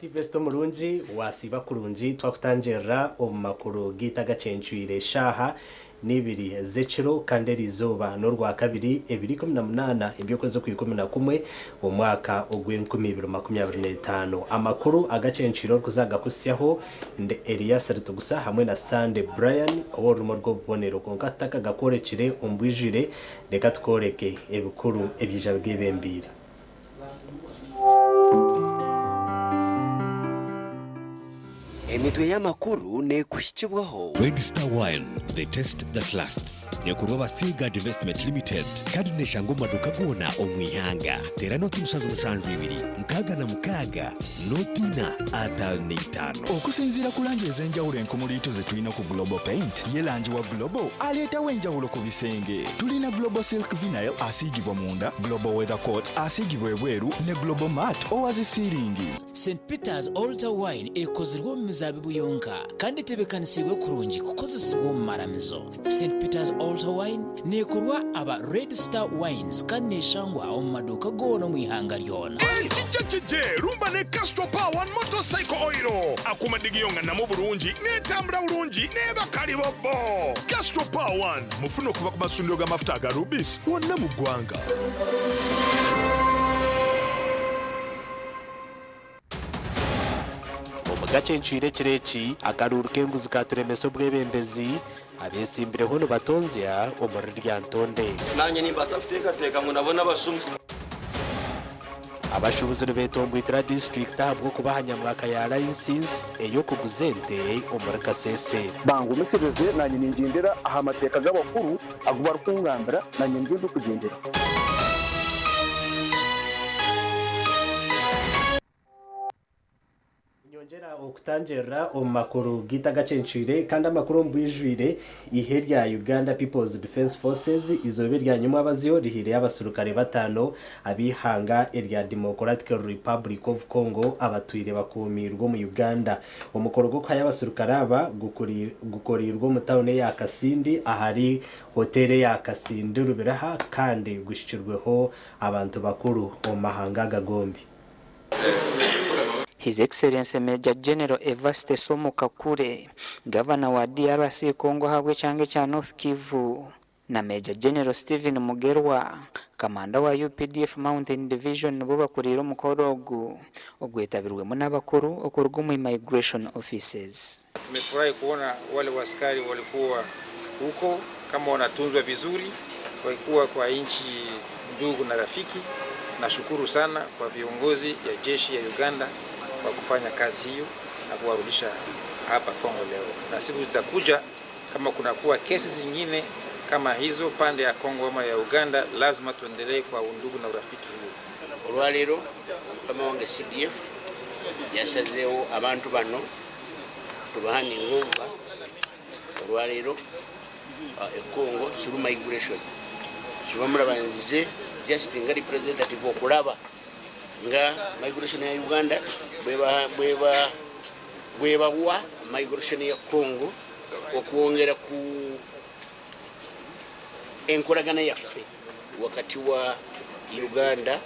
Ebi Festo murungi wasiiba kurungi twakutangirira omu makuru gaitu agacencwire eshaaha n'ibiri z'ekiro kandi eriizooba n'orwakabiri 2018 eby'okwezi okw'ikumi na kumwe omwaka ogw'e2025. Amakuru agacencwire orikuza kugakuhitsyaho ndi Elias Ritugusa hamwe na Sunday Brian ow'orurimi orw'obubonero kwonka tutakagakworekire omu bwijwire reka tukworeke ebikuru ebiija bigebembeire. Emitwe y'amakuru neekuhikibwaho. Red Star Wine, the taste that lasts. Neekorwa aba Seaguard Investment Limited kandi neeshangwa omu maduuka goona omu ihanga. Teera nooti 772 66 nooti ina 55. Okusinziira ku langi ez'enjawulo enkumuliitu ze tulina ku Global Paint, ye langi wa Global aleetawo enjawulo ku bisenge. Tulina Global Silk Vinyl asiigibwa munda, Global Weather Coat asiigibwa ebweru ne Global Matte owa zi siiringi. St Peter's Altar Wine ekozirwe omu mizaabibu yonka kandi etebeekanisiibwe kurungi kukozesibwa omu maramizo. St Peter's Altar Wine neekorwa aba Red Star Wines kandi neeshangwa omu maduuka goona omu ihanga ryona. Ekija kije rumba ne Castrol Power One Motorcycle Oil. Akuuma digiyonganamu bulungi, n'etambula bulungi n'eba kalibobbo. Castrol Power One mufune okuva ku masundiro g'amafuta aga Rubis wonna mu ggwanga. Omu gacencwire ekiro eki, akaruuru k'enguzi kaaturemesa obwebembezi, abeetsimbireho nibatonzya omuri Lyantonde. Naanye nimbaasa kuteekateeka ngu nabo n'abashuma. Abashuubuzi nibetomboitira disiturikiti ahabw'okubaha nyamwaka ya layisinsi ey'okuguza ente omuri Kasese. Bangumisirize, naanye ningyendera aha mateeka g'abakuru agu barikungambira, naanye nibyo ndikugyenderaho. Nyongyera okutangirira omu makuru gaitu agacencwire kandi amakuru omu bwijwire, eihe rya Uganda People's Defence Forces eizooba erya nyomwabazyo rihaireyo abaserukare bataano ab'eihanga erya Democratic Republic of Congo abatwire bakuumiirwe omu Uganda. Omukoro gw'okuhayo abaserukare aba gukoreirwe omu tauni eya Kasindi ahari hoteeri eya Kasindi Rubiraha kandi guhikirweho abantu bakuru omu mahanga aga gombi. His Excellency Major General Evaste Somo Kakule, Gavana wa DRC Congo ahabw'ekyanga ekya North Kivu na Major General Steven Mugerwa, Kamanda wa updf Mountain Division nibo bakuriire omukoro ogu ogwetabirwemu n'abakuru okuruga omu Immigration Offices. Tumefurahi kuona wale waskari walikuwa huko kama wanatunzwa vizuri, walikuwa kwa nchi ndugu na rafiki. Nashukuru sana kwa viongozi ya jeshi ya Uganda kwa kufanya kazi hiyo na kuwarudisha hapa Kongo leo, na siku zitakuja kama kunakuwa kesi zingine kama hizo pande ya Kongo ama ya Uganda, lazima tuendelee kwa undugu na urafiki huo. Olwaleero mukama wange CDF yasazeewo abantu bano tubahandinge over olwaleero e Congo through migration. Kyova mulaba nzize just nga representative okulaba nga migration ya Uganda bwebawa migration ya Congo okwongera ku enkolagana yaffe wakati wa Uganda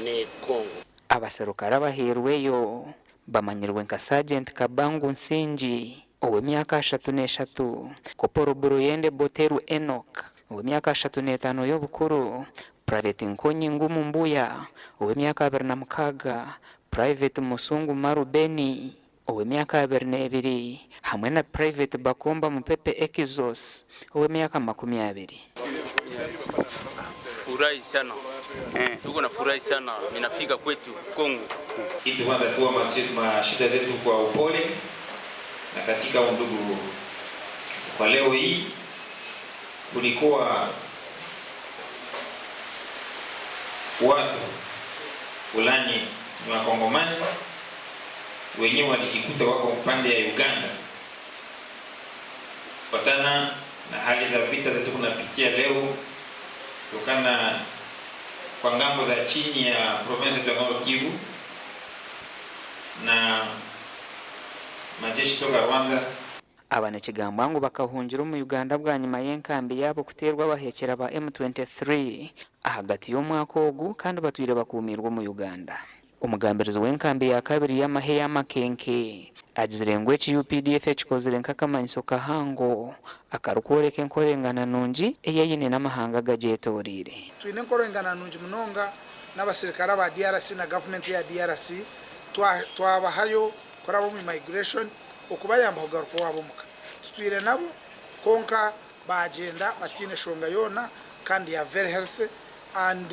ne Congo. Abaserukare abahairweyo bamanyirwe nka Sergeant Kabangu Nsingi ow'emyaka 33, Koporo Buruyende Boteru Enock ow'emyaka 35 y'obukuru, Private Nkonyi Ngumu Mbuya ow'emyaka 26, Private Musungu Maru Beni ow'emyaka 22 hamwe na Private Bakomba Mupepe Ekizos ow'emyaka 20. Furahi sana. Tuko na furahi sana. Minafika kwetu Kongo. Ili tunatatua mashida zetu kwa upole na katika undugu. Kwa leo hii kulikuwa watu fulani ni Wakongomani wenyewe walijikuta wako upande ya Uganda kufatana na hali za vita zetu kunapitia leo kutokana kwa ngambo za chini ya province ya Nord Kivu na majeshi toka Rwanda. Aba nikigambwa ngu bakahungira omu Uganda bwanyima y'enkambi yaabo kuteerwa abahekyera ba M23 ahagati y'omwaka ogu kandi batwire bakuumirwe omu Uganda. Omugambirizi w'enkambi ya kabiri y'amahe y'amakenke agizire ngu eki UPDF ekikozire nk'akamanyiso kahango akarikworeka enkorengana nungi eyeyine n'amahanga gagyetoreire. Twine enkorengana nungi munonga n'abasirikare aba DRC na gavumenti ya DRC twabahayo kuraba omu migration okubayamba kugaruka owaabo omuka. Tutwire nabo konka bagyenda batiine eshonga yoona kandi ya very healthy and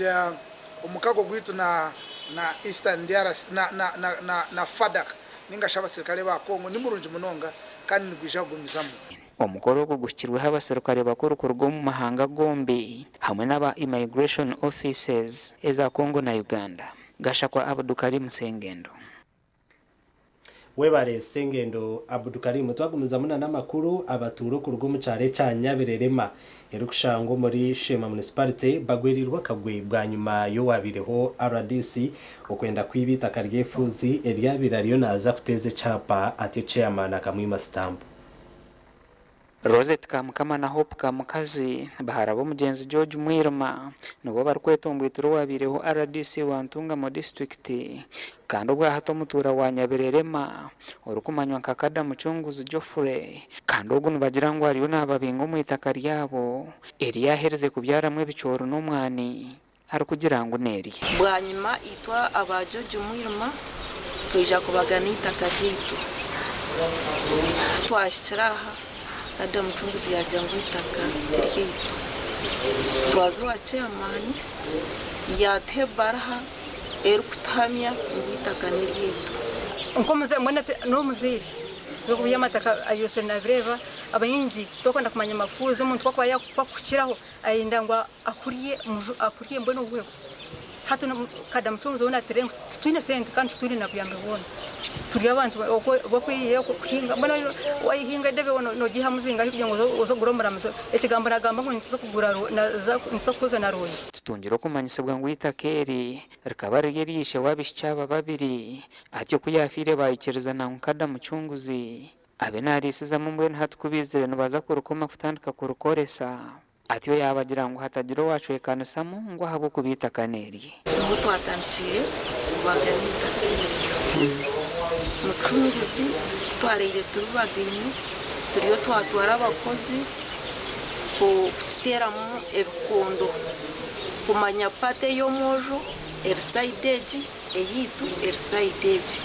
omukago gwaitu na na Eastern DRC na na na na, na FADC ninga shi abasirikare ba Congo ni murungi munonga kandi nigwija kugumizamu. Omukoro ogu guhikirweho abaserukare bakuru kuruga omu mahanga gombi hamwe n'aba immigration offices eza Congo na Uganda. Gashakwa Abdukarim Sengendo. Webare Sengendo Abdukarim. Twagumizamu na n'amakuru, abatuura okuruga omu kyaro ekya Nyabirerema erikushangwa omuri Sheema Municipality bagwirirwe akagwe bwanyima y'owabireho RDC okwenda kwiba itaka ry'efuuzi eryabire ariyo naaza kuteeza ekyapa atyo chairman akamwima sitampu. Rosette Kamukama na Hope Kamukazi bahara b'omugyenzi George Mwirima nibo barikwetombwitira owabaireho RDC wa Ntungamo disiturikiti kandi obwahati omutuura wa Nyabirerema orikumanywa nka Kada Mucunguzi Geoffrey kandi ogu nibagira ngu ariyo nababinga omu itaka ryabo eri yaaherize kubyaramu ebicoori n'omwani arikugira ngu n'erye. Bwanyima itwe aba George Mwirima twija kubagana eitaka ryaitu. Ku twahikire aha, Kada Mucunguzi yaagira ngu eitaka tiryaitu. Twaza owa chairman yaatuha ebaruha erikutuhamya ngu eitaka n'eryaitu. Nk'omuzaire mbwenu ati n'omuzaire eby'amataka ayosire nabireeba abaingi tokwenda kumanya mafuuzi omuntu ku akuba yakukiraho ayenda ngu akurye akurye mbwenu ohweho. Hati Kada Mucunguzi weena atire ngu titwine sente kandi titwine na buyambi bwona. Turi abantu b'okweyihayo kuhinga mbwenu wayihinga edebe nogiihamu zingahi kugira ngu oze ogure omuramizo. Ekigambo nagamba ngu nituza kugura nituza kukuza na rooyi. Tutungire okumanyisibwa ngu eitaka eri rikaba riri erya ishe w'abaishiki aba babiri atyo ku yaafiire baikirizana ngu Kada Mucunguzi abe naariisizamu mbwenu hati ku baizire nibaza kurikoma kutandika kurikoresa. Atyo yaabagira ngu hatagira owaacwekanisamu ngu ahabw'okuba eitaka n'erye. Niho twatandikiire kubagana eitaka eryo. Mucunguzi ku twaraire turibagaine, turiyo twatwara abakozi kututeeramu ebikondo kumanya paati ey'omwojo eri sayidi egi, eyaitu eri sayidi egi.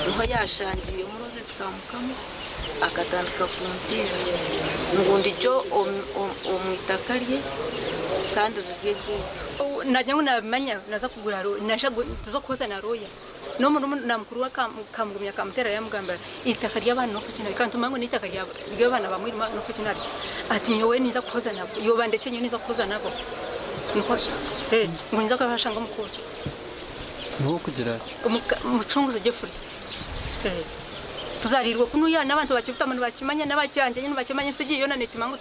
Niho yaashangiiremu Rosette Kamukama akatandika kunteera ngu ndigye omu itaka rye kandi riri eryaitu. Nagira ngu nabimanya naza kugura naija tuza kuhoza na lawyer na mukuru we akamugumya akamuteera yamugambira eitaka ry'abaana nofa ki naryo kandi tumanye ngu n'eitaka ry'abaana ba Mwirima nofa ki naryo ati nyowe ninza kuhoza nabo iwe bandekye nyowe ninza kuhoza nabo nikwo ngu ninza kubashanga omu kooti. Niwe orikugira atyo? Mucunguzi Geoffrey. Tuzarirwe kunuya n'abantu ba Kibutamu nibakimanya n'aba Kyanjanye nibakimanya ensi egi yoona nekimanya ngu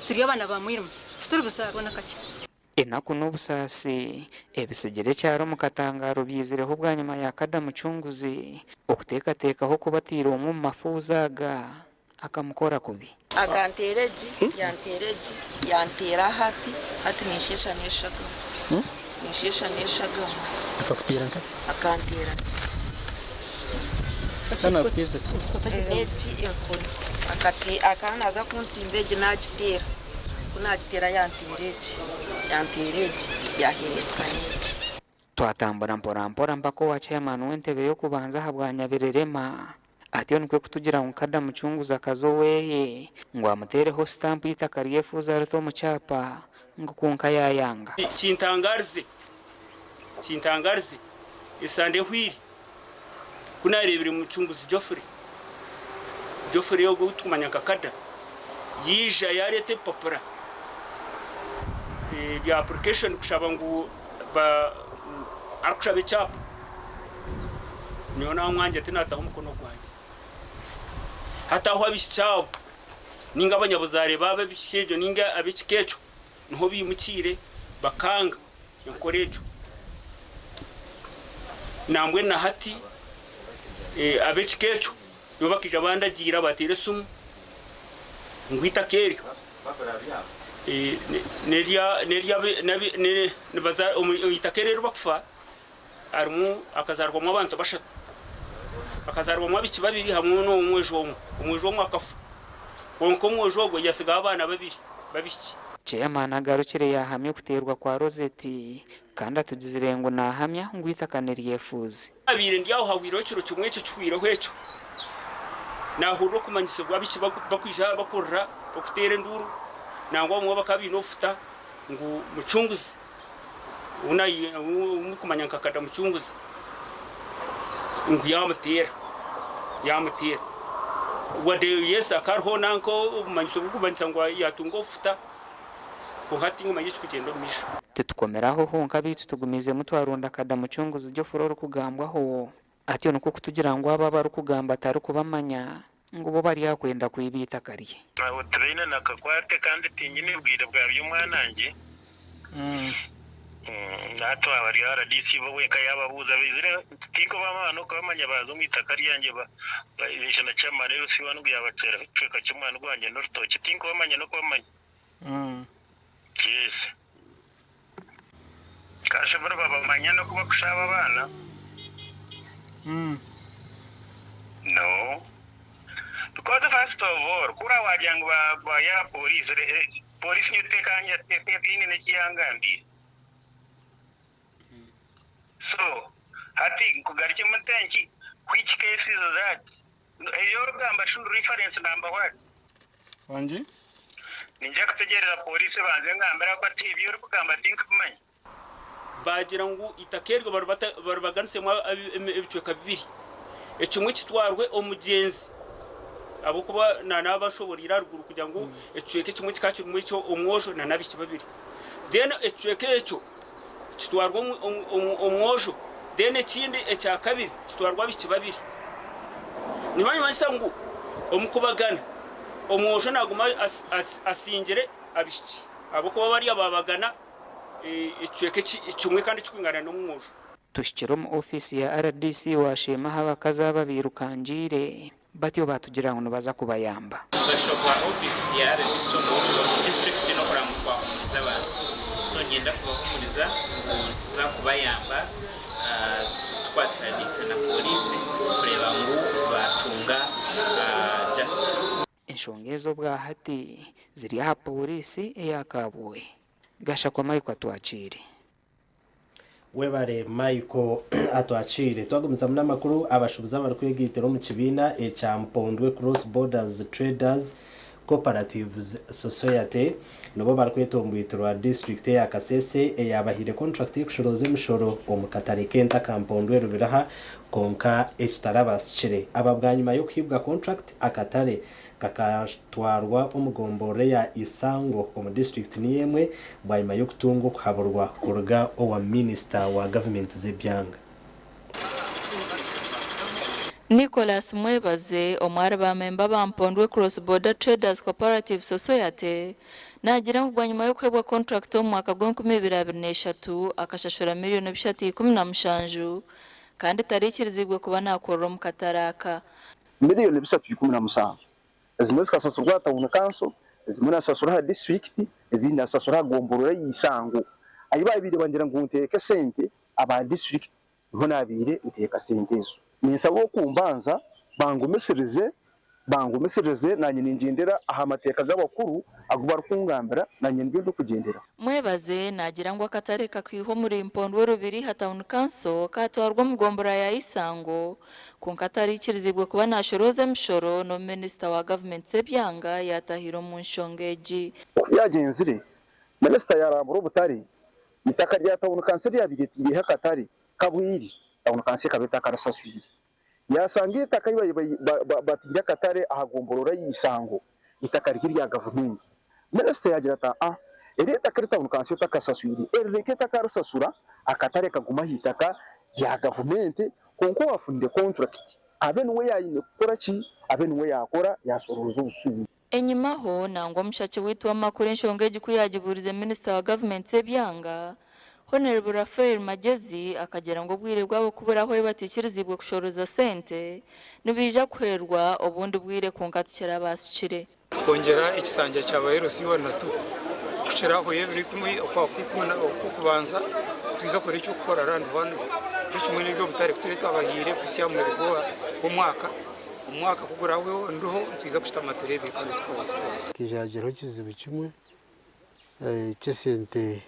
turi abaana ba Mwirima tituri buzaarwa n'akakye. Enaku n'obusaasi ebitsigire ekyaro omu katangaaro byizireho bwanyima ya Kada Mucunguzi okuteekateekaho kuba ataire omwe omu mafuuzi aga akamukora kubi. Akanteera egi, yanteera egi, yanteera hati, hati ninsheesha n'eshagama. Ninsheesha n'eshagama. Akakuteera nka? Akanteera ati. Kandi nakuteeza ki? N'egi enkoni. Akaba naaza kuntsimba egi naagiteera. Ku naagiteera yanteera egi, yanteera egi, yaahereeruka n'egi. Twatambura mpora mpora mpaka owa chairman w'entebe y'okubanza ahabwa Nyabirerema. Atyo nikwo kutugira ngu Kada Mucunguzi akaza oweye ngu amuteereho sitampu y'eitaka ryefuuzi arite omu kyapa ngu kwonka yaayanga. Kintangarize, kintangarize esande ehweire ku naareebire Mucunguzi Geoffrey, Geoffrey ogwo ou turikumanya nka Kada, yaija yaareeta ebipapura bya application kushaba ngu arikushaba ekyapa. Nyowe naamwangira tinaataho mukono gwangye. Hati ahu abaishiki abo nainga abanyabuzaare baabo ab'ekika ekyo nainga ab'ekika ekyo niho baimukiire bakanga enkora egyo. Nambwenu na hati ab'ekika ekyo nibo bakaija bandagiira baateera esimu ngu eitaka eryo eitaka eri eribakufa harimu hakazaarwamu abantu bashatu. Hakazaarwamu abaishiki babiri hamwe n'omwojo omwe. Omwojo omwe akafa kwonka omwojo ogwo yatsigaho abaana babiri b'abaishiki. Chairman agarukire yahamya okuteerwa kwa Rosette kandi atugizire ngu nahamya ngu eitaka niryefuuzi. Nabaire ndi aho hahwireho ekiro kimwe ekyo kihwireho ekyo, nahurira okumanyisibwa abaishiki bakwija bakurira bakuteera enduuru nangwa abamwe bakaba baine obufuta ngu mucunguzi. Ou murikumanya nka Kada Mucunguzi ngu yaamuteera, yaamuteera. Wade yes hakaba hariho nanka obumanyiso burikumanyisa ngu yaatunga obufuta kwonka tinkumanya ekirikugyenda omu maisho. Titukomire aho honka beitu tugumiizemu twaronda Kada Mucunguzi Geoffrey orikugambwaho Atyo nikwo kutugira ngu abo abarikugamba tarikubamanya, ngu bo baryakwenda kwiba eitaka rye. Abo tibaine na kakwate kandi tinyine bwire bwa by'omwanangye. Hati baaba bari RDC bo wenka yaababuuza baizire tinkubamanya n'okubamanya baaza omu itaka ryangye baija na chairman LC1 ngu yaabacweraho ekicweka ky'omwani gwangye n'orutookye tinkubamanya n'okubamanya. Yes. Kashobora babamanya n'oku bakushaaba abaana. No. Because first of all, kura wagira ngu ba ya police, police nyo tekanya tekaine neki yangambiire. So, hati nkugarukemu ntenki, which case is that? Ebi orikugamba shi reference number what? Wangi? Ninja kutegyereza police ebanze engambire ahabw'okuba ti ebi orikugamba tinkubimanya. Baagira ngu eitaka eryo baribaganisemu ebicweka bibiri, ekimwe kitwarwe omugyenzi ahabw'okuba naaba ashoboreire aharuguru kugira ngu ekicweka ekimwe kikaba kirimu omwojo n'abaishiki babiri. Then ekicweka ekyo kitwarwe omwojo then ekindi ekyakabiri kitwarwe abaishiki babiri. Nibamanyisa ngu omu kubagana omwojo naguma asingire abaishiki ahabw'okuba bariya babagana ekicweka kimwe kandi ekikwingana n'omwojo. Tuhikire omu ofiisi ya rdc washeema ahu abakazi aba bairukangiire Batyo baatugira ngu nibaza kubayamba. Omugasho gwa ofiisi ya rdc omu disiturikiti n'okureba ngu twahumuriza abantu. So niinyenda kubahumuriza ngu nituza kubayamba tukwataniise na pooriisi kureeba ngu baatunga justice. Enshonga ezo obwahati ziri aha pooriisi eya Kabwohe. Gashakwa Michael Atwakiire. Webare Michael Atwakiire. Twagumizamu n'amakuru, abashuubuzi abarikwegaitira omu kibiina ekya Mpondwe Cross Borders Traders Cooperatives Society nibo barikwetomboitirwa disiturikiti eya Kasese eyabahaire kontrakiti y'okushorooza emishoro omu katare k'ente aka Mpondwe Rubiraha kwonka ekitarabasikire. Aba bwanyima y'okuhiibwa kontrakiti, akatare Kakatwarwa omu gomborora eya Isango omu disiturikiti niyo emwe bwanyima y'okutunga okuhaburwa kuruga owa minisita wa gavumenti z'ebyanga. Nicholas Mwebaze, omwe ahari ba memba ba Mpondwe Cross Border Traders Cooperative Society, naagira ngu bwanyima y'okuheebwa kontrakiti omu mwaka gw'enkumi ibiri 23 akashashura miriyoni bishatu 17 kandi taraikiriziibwe kuba naakorera omu katare aka. Miriyoni 317 ezimwe zikasasurwa aha tawuni kanso, ezimwe naasasura aha disiturikiti, ezindi naasasura aha gomborora ya Isango. Ahi baabaire bangira ngu nteeke sente aba disiturikiti niho naabaire nteeka sente ezo. Ninsaba okumbanza bangumisirize Bangumisirize, naanye ningyendera aha mateeka g'abakuru agu barikungambira, naanye nibyo ndikugyenderaho. Mwebaze naagira ngu akatare kakaihwa omuri Mpondwe Rubiriha Town Council kaatwarwa omu gomborora ya Isango kwonka atariikiriziibwe kuba naashorooza emishoro n'obu minisita wa gavumenti z'ebyanga yaatahiire omu nshonga egi. Ku byagyenzire, minisita yaarambura obutare, eitaka rya tauni kanso eryabaire ritaireho akatare kabwire, tauni kanso ekaba etakarishashwire. Yaashanga eitaka ei baabaire bataire akatare aha gomborora ya Isango, eitaka riri erya gavumenti. Minisita yaagira ati, Aa, eri eitaka eri tauni kanso etakashashwire, erireke etakarishashura, akatare kagume aha itaka rya gavumenti, kwonka owaafunire konturakiti abe niwe yaayine kukora ki? Abe niwe yaakora, yaashorooza obusuuru. Enyimaho, nangwa omushaki waitu w'amakuru enshonga egi ku yaagibuurize minisita wa gavumenti z'ebyanga, Honourable Raphael Magyezi akagira ngu obwire bwabo kuburaho ahu bataikiriziibwe kushoroza sente, nibaija kuhwerwa obundi bwire kwonka tikirabaasikire. Tukongyera ekisanja kya ba LC na tu kukiraho ebiro ikumi okw'okubanza nitwija kukora eky'okukora round one nikyo kimwe n'eby'obutare ku turiba twabahaire kuhitsya aha muheru gw'omwaka. Omwaka ku gurahweho ndiho nitwija kushutama tureebe kandi oku twaza kutwaza. Tihagiraho ekizibu kimwe ky'esente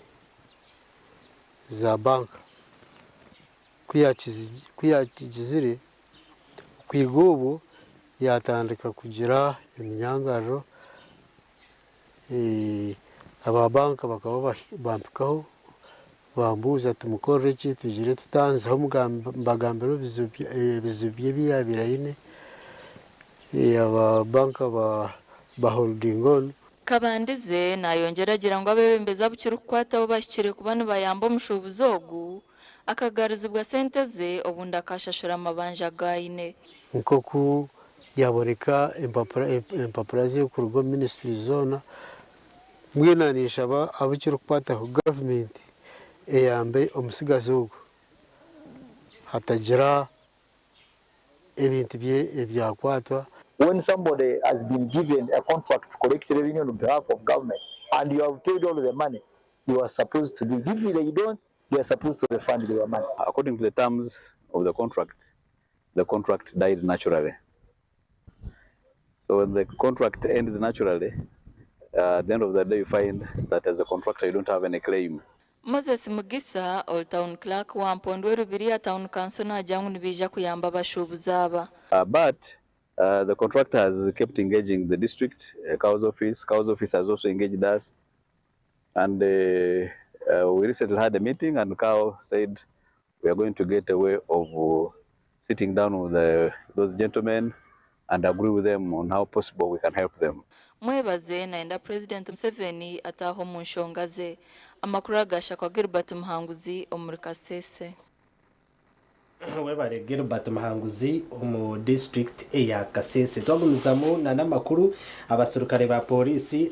za banka. Ku yaakigizire, okwiga obwo yaatandika kugira eminyangariro, aba banka bakaba bampikaho bambuuza tumukorere ki, tugire tuta, nzeho mbagambire ebizibu bye ebi yaabaire aine, aba banka baholdinga on. Kabandize nayongyera agira ngu abeebembezi abu kirikukwataho bahikire kuba nibayamba omushuubuzi ogu akagarizibwa sente ze obundi akashashura amabanja agu aine. Nk'oku yaboreka empapura ze kuruga omu ministries zoona, mbwenu ninshaba abu kirikukwataho gavumenti eyambe omutsigazi ogu hatagira ebintu bye ebyakwatwa. When somebody has been given a contract to collect revenue on behalf of government and you have paid all the money, you are supposed to do it. If they don't, they are supposed to refund their money. According to the terms of the contract, the contract died naturally. So when the contract ends naturally, at the end of the day you find that as a contractor you don't have any claim. Moses Mugisa, ori Town Clerk wa Mpondwe Rubiriha Town Council naagira ngu nibaija kuyamba abashuubuzi aba. But the contractor has kept engaging the district, CAO's office, CAO's office has also engaged us and we recently had a meeting and CAO said we are going to get a way of sitting down with those gentlemen and agree with them on how possible we can help them. Mwebaze nayenda Purezidenti Museveni ataahe omu nshonga ze. Amakuru aga Shakwa Gilbert Muhanguzi omuri Kasese. Webare Gilbert Muhanguzi omu disiturikiti eya Kasese. Twagumizamu nana amakuru, abaserukare ba pooriisi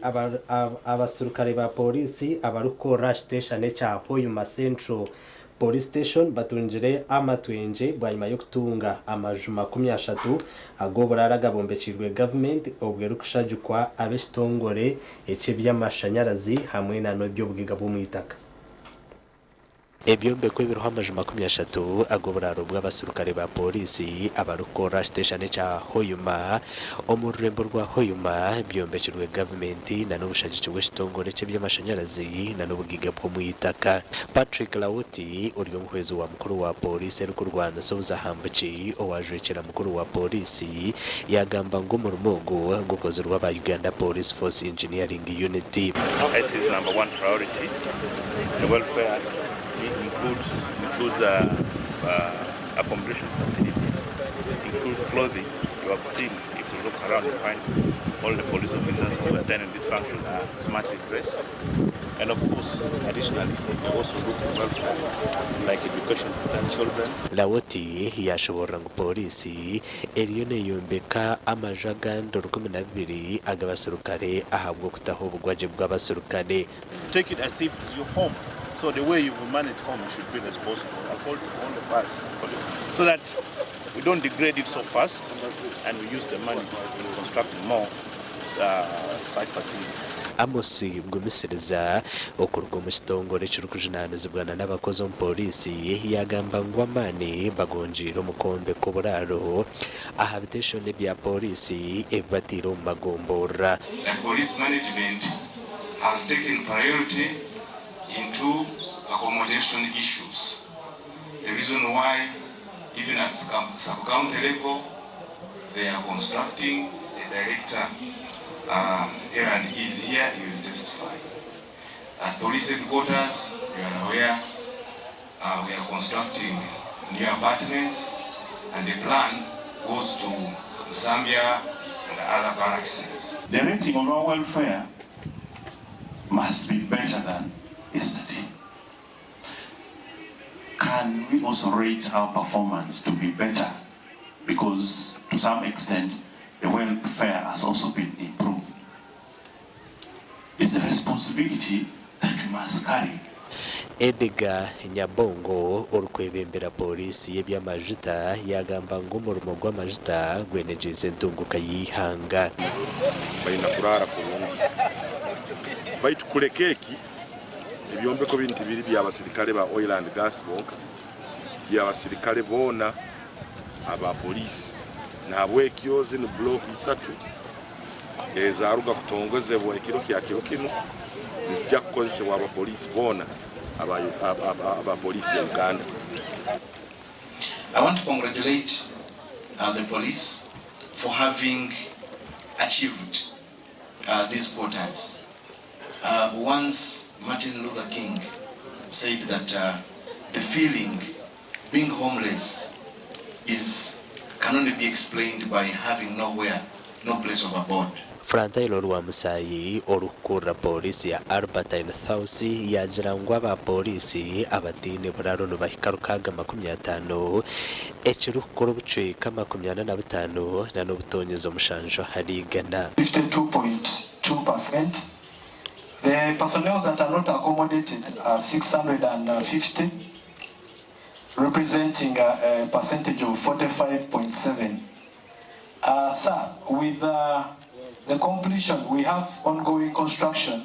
abaserukare ba pooriisi abarikukorera aha kiteshani ekya Hoima Central Police Station batungire amatwengye bwanyima y'okutunga amaju 30 ag'oburaaro agabombekiirwe gavumenti obwo erikushagikwa ab'ekitongore eky'eby'amashanyarazi hamwe na n'eby'obugaiga bw'omwitaka. Ebyombeko ebiriho amaju 30 ag'oburaaro bw'abaserukare ba pooriisi abarikukorera aha kiteshani ekya Hoima omu rurembo rwa Hoima byombekirwe gavumenti na n'obushagiki bw'ekitongore ky'eby'amashanyarazi na n'obugaiga bw'omwitaka. Patrick Lawuti ori omuhwezi wa mukuru wa pooriisi erikurwanisa obuzahambuki owajwekyera mukuru wa pooriisi yagamba ngu omurimo ogu gukozirwe aba Uganda Police Force Engineering Unit. Health is number one priority. The welfare includes includes accommodation facility, includes clothing. You have seen, if you look around, you find all the police officers who are attending this function are smartly dressed. And of course, additionally, they also look at welfare, like education for their children. Lawoti yashoboorora ngu pooriisi eriyo neeyombeka amaju agandi 12 ag'abaserukare ahabw'okutaho obugwagye bw'abaserukare. Take it as if it's your home. So the way you will manage home, you should be responsible. I call to all of us so that we don't degrade it so fast and we use the money in constructing more such facilities. Amos Gumisiriza okuruga omu kitongore ekirikujunanizibwa na n'abakozi omu pooriisi yagamba ngu amaani bagongiire omu kwombeka oburaaro aha biteshoni bya pooriisi ebi bataire omu magomborora. The police management has taken priority into accommodation issues. The reason why even at sub-county level they are constructing, the director Aaron is here, he will testify. At police headquarters, you are aware, we are constructing new apartments and the plan goes to Zambia and other barracks. The rating of our welfare must be better than yesterday. Can we also rate our performance to be better? Because to some extent, the welfare has also been improved. It's a responsibility that we must carry. Edgar Nyabongo orikwebembera pooriisi y'eby'amajuta yagamba ngu omurimo gw'amajuta gwenegyeize entunguka y'eihanga. Baina kurara kurungi baitu kuleka eki ebyombeko bini tibiri byabasirikale ba oil and gas bonka, byabasirikale boona aba poliisi. Nahabwekyo zinu block isatu ezaruga kutongozebwa ekiro kya kiro kinu nizijja kukozesebwa abapoliisi boona aba poliisi ya Uganda. I want to congratulate the police for having achieved these quotas. Once Martin Luther King said that the feeling being homeless is can only be explained by having nowhere, no place of abode. Frantailo Rwamusayi orikukurira pooriisi ya Albertine House yagira ngu aba pooriisi abataine buraaro nibahika 650 ekirikukora obucweka 45 na n'obutonyezi 7 ahari igana. 52.2%. The personnel that are not accommodated are 650, representing a percentage of 45.7. Sir, with the completion, we have ongoing construction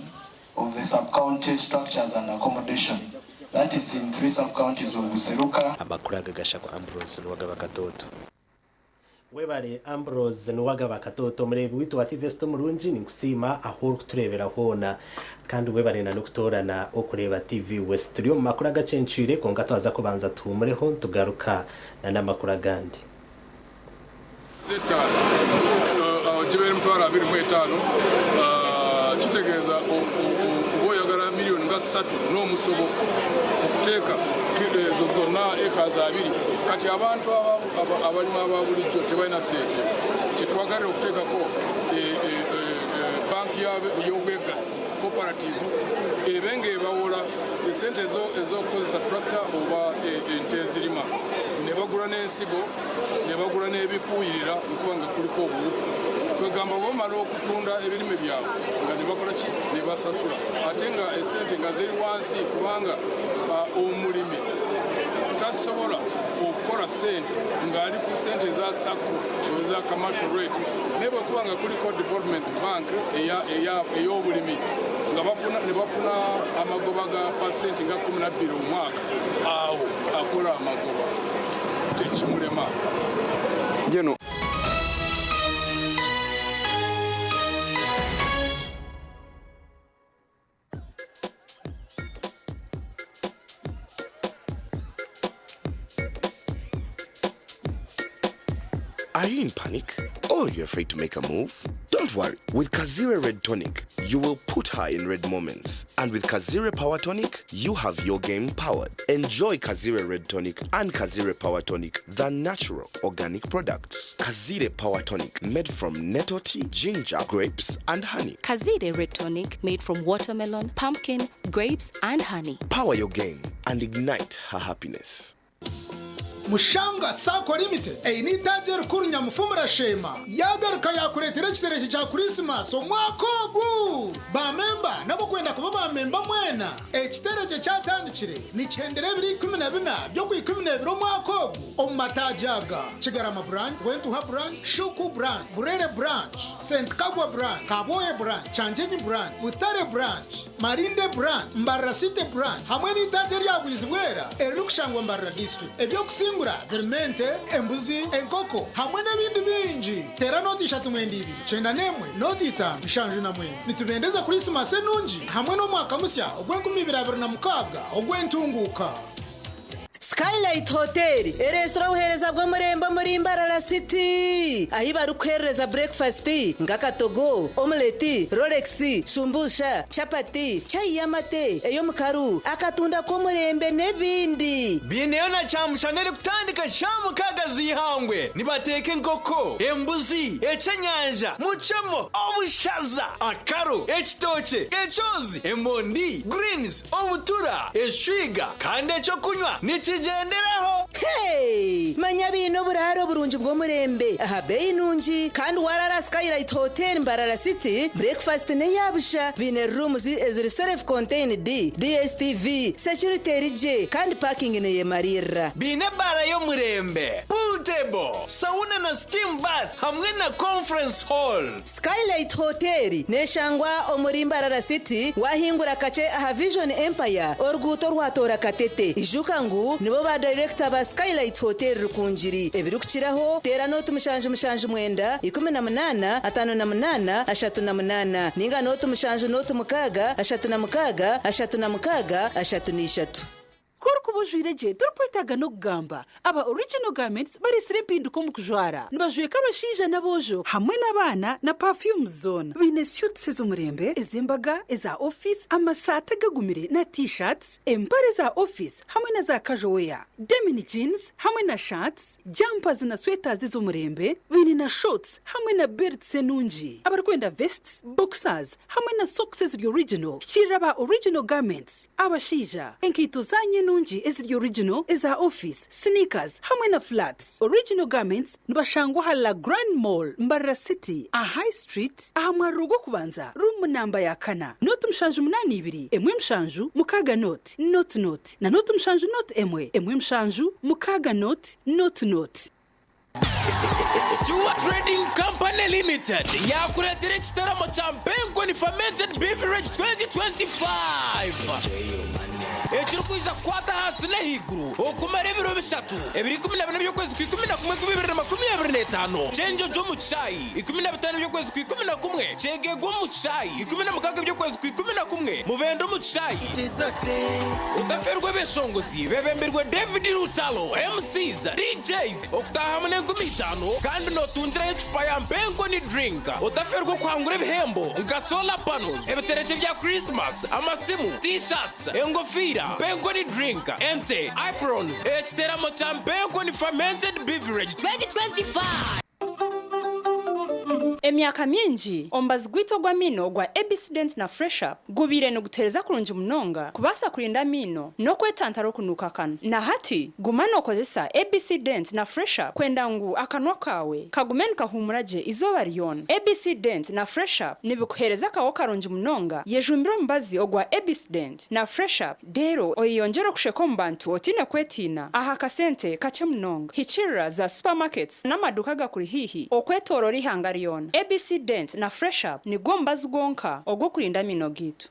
of the sub-county structures and accommodation. That is in 3 sub-counties of Buseruka. Amakuru aga gashakwa Ambrose Nuwagaba Katoto. Webale Ambrose Nuwagaba Katoto, murebi witu wa TV West omurungi, ninkusiima ahu orikutureebera hoona kandi webale na n'okutoorana okureeba TV West. Turi omu makuru agacencwire kwonka twaza kubanza tuhumureho tugaruka na n'amakuru agandi. Gibeera 250,000, kitegeeza oba oyagala miliyoni nga 3 n'omusobo okuteeka ezo zonna eka za 2. Kati abantu abalima aba bulijjo tebalina ssente, kyetwagalira okuteekako banki y'obwegassi cooperative ebe ng'ebawola esente ez'okukozesa tractor oba ente ezirima, ne bagula n'ensigo ne bagula n'ebifuuyirira okuba nga kuliko obuwuka. Kwegamba bamala okutunda ebirime byabwe nga ne bakola ki, ne basasula, ate nga esente nga ziri wansi kubanga omulimi tasobola okukola ssente ng'ali ku ssente eza SACCO eza commercial rate. Naye bwe kuba nga kuliko development bank ey'obulimi nga ne bafuna amagoba ga pasenti nga 12 omwaka, awo akola amagoba tekimulema. Are you in panic? Or you're afraid to make a move? Don't worry. With Kazire Red Tonic, you will put her in red moments. And with Kazire Power Tonic, you have your game powered. Enjoy Kazire Red Tonic and Kazire Power Tonic, the natural organic products. Kazire Power Tonic, made from nettle tea, ginger, grapes, and honey. Kazire Red Tonic, made from watermelon, pumpkin, grapes, and honey. Power your game and ignite her happiness. Mushanga Sacco Limited eyi itaje rikuru nyamufumura shema yagaruka yakuretera ekitereke kya Christmas omwaka ogu bamemba nabo kwenda kuba bamemba mwena. Ekiterekye kyatandikire nikihendera ebiro 14 by'Okwikumineebiri omwaka ogu omu mataagi aga, Kigarama Branch, Rwentuha Branch, Shuku Branch, Burere Branch, St Kagwa Branch, Kabwohe Branch, Kyanjenyi Branch, Butare Branch, Marinde Branch, Mbarara City Branch hamwe n'eitaagi erya Bwizibwera eririkushangwa Mbarara District. Eby'okusingura birimu ente, embuzi, enkoko hamwe n'ebindi bingi. Teera nooti ishatu mwenda ibiri, 91, nooti itaano, 79. Nitubendeza Kurisimasi enungi hamwe n'omwaka musya ogw'enkumi ibiri abiri na mukaaga ogw'entunguuka. Skylight Hotel ereetsire obuheereza bw'omurembe omuri Mbarara City ahi barikukuheerereza burekifasiti nk'akatogo, omuleti, rolex, shumbusha, chapati, chai y'amate, ey'omukaru, akatunda k'omurembe n'ebindi. Baineyo na kyamushana erikutandika shaaha mukaaga z'eihangwe. Nibateeka enkoko, embuzi, eky'enyanja, mucemo, obushaza, akaro, ekitookye, ekyozi, emondi, greens, obutura, eshwiga kandi eky'okunywa nikigyenderaho. Hey! Manya baine oburaaro burungi bw'omurembe aha beeyi nungi kandi waaraara Skylight Hotel Mbarara City, breakfast n'eya busha. Baine rooms eziri self contained, DSTV, security eri gye kandi parking neyemariirira. Baine ebaara y'omurembe, pool table, sauna na steam bath hamwe na conference hall. Skylight Hotel neshangwa omuri Mbarara City wahingura kakye aha Vision Empire oruguuto orwatoora Katete. Ijuka ngu nibo ba dayirekita ba Skylight Hotel Rukungiri. Ebirikukiraho teera nooti 779 18 58 38 ninga nooti 7 nooti 6 36 36 33. Ku orikuba ojwaire gye torikwetaaga n'okugamba. Aba Original Garments bareetsire empinduka omu kujwara. Nibajweka abashaija n'aboojo hamwe n'abaana na perfumes zoona. Baine suits ez'omurembe, ez'embaga, eza ofiisi, amasaati agagumire na T-shirts, empare za ofiisi hamwe na za casual wear, denim jeans hamwe na shirts, jumpers na sweaters ez'omurembe. Baine na shorts hamwe na belts enungi. Abarikwenda vests, boxers hamwe na socks eziri original, hikiirira aba Original Garments. Abashaija, enkaito zaanyu enungi eziri original, eza ofiisi, sneakers hamwe na flats. Original Garments nibashangwa aha La Grande Mall, Mbarara City, aha High Street, aha mwariro gw'okubanza, ruumu namba ya kana, nooti 782, 1 7 6 nooti, nooti nooti, na nooti 7 nooti 1, 1 7 6 nooti, nooti nooti. Stewart Trading Company Limited yaakureetera ekitaramo kya Mpenkoni Fermented Beverage 2025 ekirikwija kukwata ahansi n'ahaiguru okumara ebiro bishatu, ebiro 14 by'okwezi kwa 11 2025, Kyenjojo omu kishaayi, 15 by'okwezi kwa 11, Kyegegwa omu kishaayi, 16 by'okwezi kwa 11, Mubende omu kishaayi. Otaferwa ebeshongozi bebembirwe David Lutalo, MCs, DJs, Okutaaha hamwe n'enkumi itaano kandi nootungiraho ecupa ya Mpenkoni Drink. Otaferwa okuhangura ebihembo nka solar panels, ebiterekye bya Christmas, amasimu, T-shirts, engofiira, Mpenkoni Drink, ente, aprons, ekiteramo kya Mpenkoni Fermented Beverage 2025. Emyaka mingi, omubazi gwaitu ogw'amaino ogwa ABC Dent na Fresh Up gubaire nigutuheereza kurungi munonga kubaasa kurinda amaino n'okwetantara okunuuka akanwa. Na hati, guma nookozesa ABC Dent na Fresh Up kwenda ngu akanwa kaawe kagume nikahuumura gye eizooba ryona. ABC Dent na Fresh Up nibikuheereza akaho karungi munonga. Yejumbire omubazi ogwa ABC Dent na Fresh Up Reero oyeyongyere okusheka omu bantu otaine kwetiina aha kasente kakye munonga. Hikiirira za supermarkets n'amaduuka agakuri haihi okwetooroora eihanga ryona. ABC Dent na Fresh Up nigwo mubazi gwonka ogw'okurinda amaino gaitu.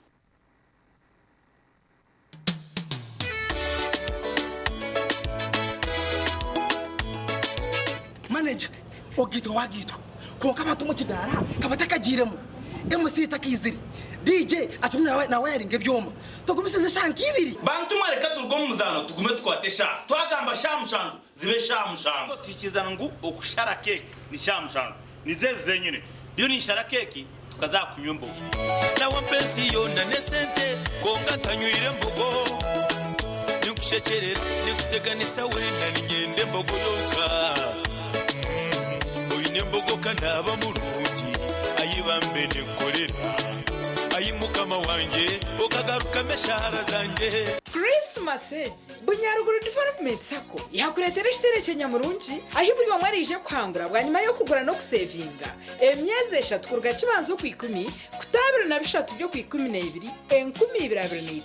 Manager, Ogaitwa wagaitwa kwonka abantu omu kidaara kabatakagiiremu, MC takaizire, DJ akirimu nawayaringa ebyoma. Tugumisirize eshaaha nka ibiri. Bantu mwe reka turuge omu muzaano tugume tukwate eshaaha. Twagamba shaaha mushanju zibe shaaha mushanju. Tuhikirizana ngu okushara keeki ni shaaha mushanju. Nizo ezi zenyine. Ndiyo ninshara keeki tukaza aha kunywa embogo. Nawe ampa ensi yoona n'esente kwonka ntanywire mbogo. Ninkushekyerera, ninkuteganisa weena niinyenda embogo yonka. Oine embogo ka naaba murungi, ayi bambe ninkukorera. Ayi Mukama wangye, okagarukamu eshaara zangye. Christmas egi, Bunyaruguru Development Sacco yakureetera ekiterekye nyamurungi ahi buri omwe araije kuhangura bwanyima y'okugura n'okusevinga emyezi eshatu kuruga Kibanza Okwikumi kuta 23 by'Okwikumineebiri 2025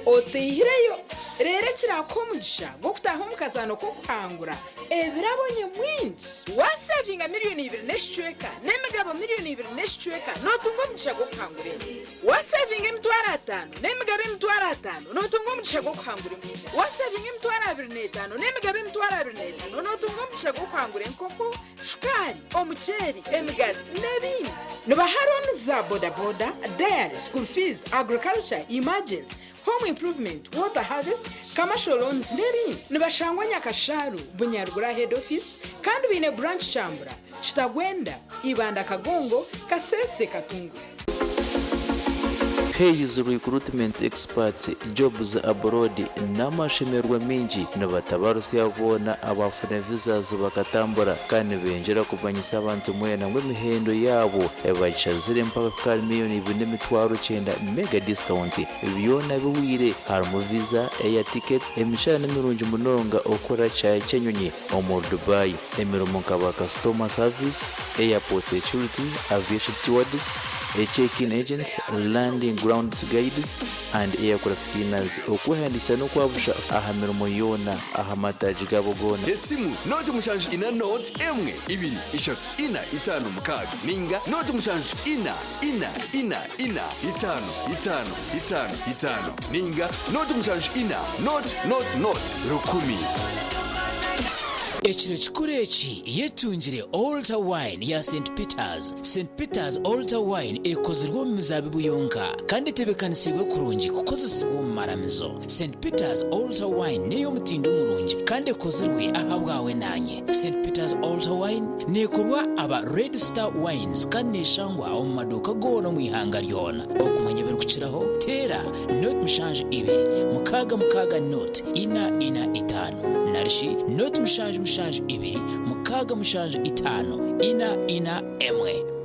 oteihireyo. Reero ekiraakuha omugisha gw'okutaaha omu kazaano k'okuhangura ebirabo nyamwingi. Waasevinga miriyoni ibiri n'ekicweka n'emigabo miriyoni ibiri n'ekicweka nootunga omugisha gw'okuhangura ente. Waasevinga 50,000 n'emigabo 50,000 nootunga omugisha gw'okuhangura embuzi. Waasevinga 25,000 n'emigabo 25,000 nootunga omugisha gw'okuhangura enkoko, shukaari, omuceeri, emigazi n'ebindi. Nibaha looni za bodaboda, dairy, school fees, agriculture, emergency, home improvement, water harvest, commercial loans n'ebindi. Nibashangwa Nyakashaaru, Bunyaruguru aha head office kandi baine branch Kyambura, Kitagwenda, Ibanda Kagongo, Kasese, Katunguru. Hayes Recruitment Experts Jobs Abroad N'amashemererwa maingi nibatabarusya boona abaafuna visas bakatambura kandi nibengyera kumanyisa abantu mwena ngu emihendo yaabo bagishazire mpaka kuhika ahari 2,900,000 mega discount Byona bihweire harimu visa, air ticket, emishara nimirungi munonga okukora kishaayi ky'enyonyi omuri Dubai, emirimo nka ba customer service, airport security, aviation stewards, check-in agents, landing grounds guides and aircraft cleaners. Okwehandiikisa n'okwabusha aha mirimo yoona aha mataagi gaabo goona. Esimu, 0 7 4 1 2 3 4 5 6 ninga 0 7 4 4 4 4 5 5 5 5 ninga 0 7 4 0 0 0 1. Ekiro kikuru eki yetungire Altar Wine ya Saint Peters. Saint Peters Altar Wine ekozirwe omu mizaabibu yonka kandi etebeekanisiibwe kurungi kukozesibwa omu maramizo. Saint Peters Altar Wine n'ey'omutindo murungi kandi ekozirwe ahabwawe naanye. Saint Peters Altar Wine neekorwa aba Red Star Wines kandi neeshangwa omu maduuka goona omu ihanga ryona. Okumanya ebirikukiraho, teera 072 66 0 4 4 5 narishi 0 7 7 6 7 5 4 4 1.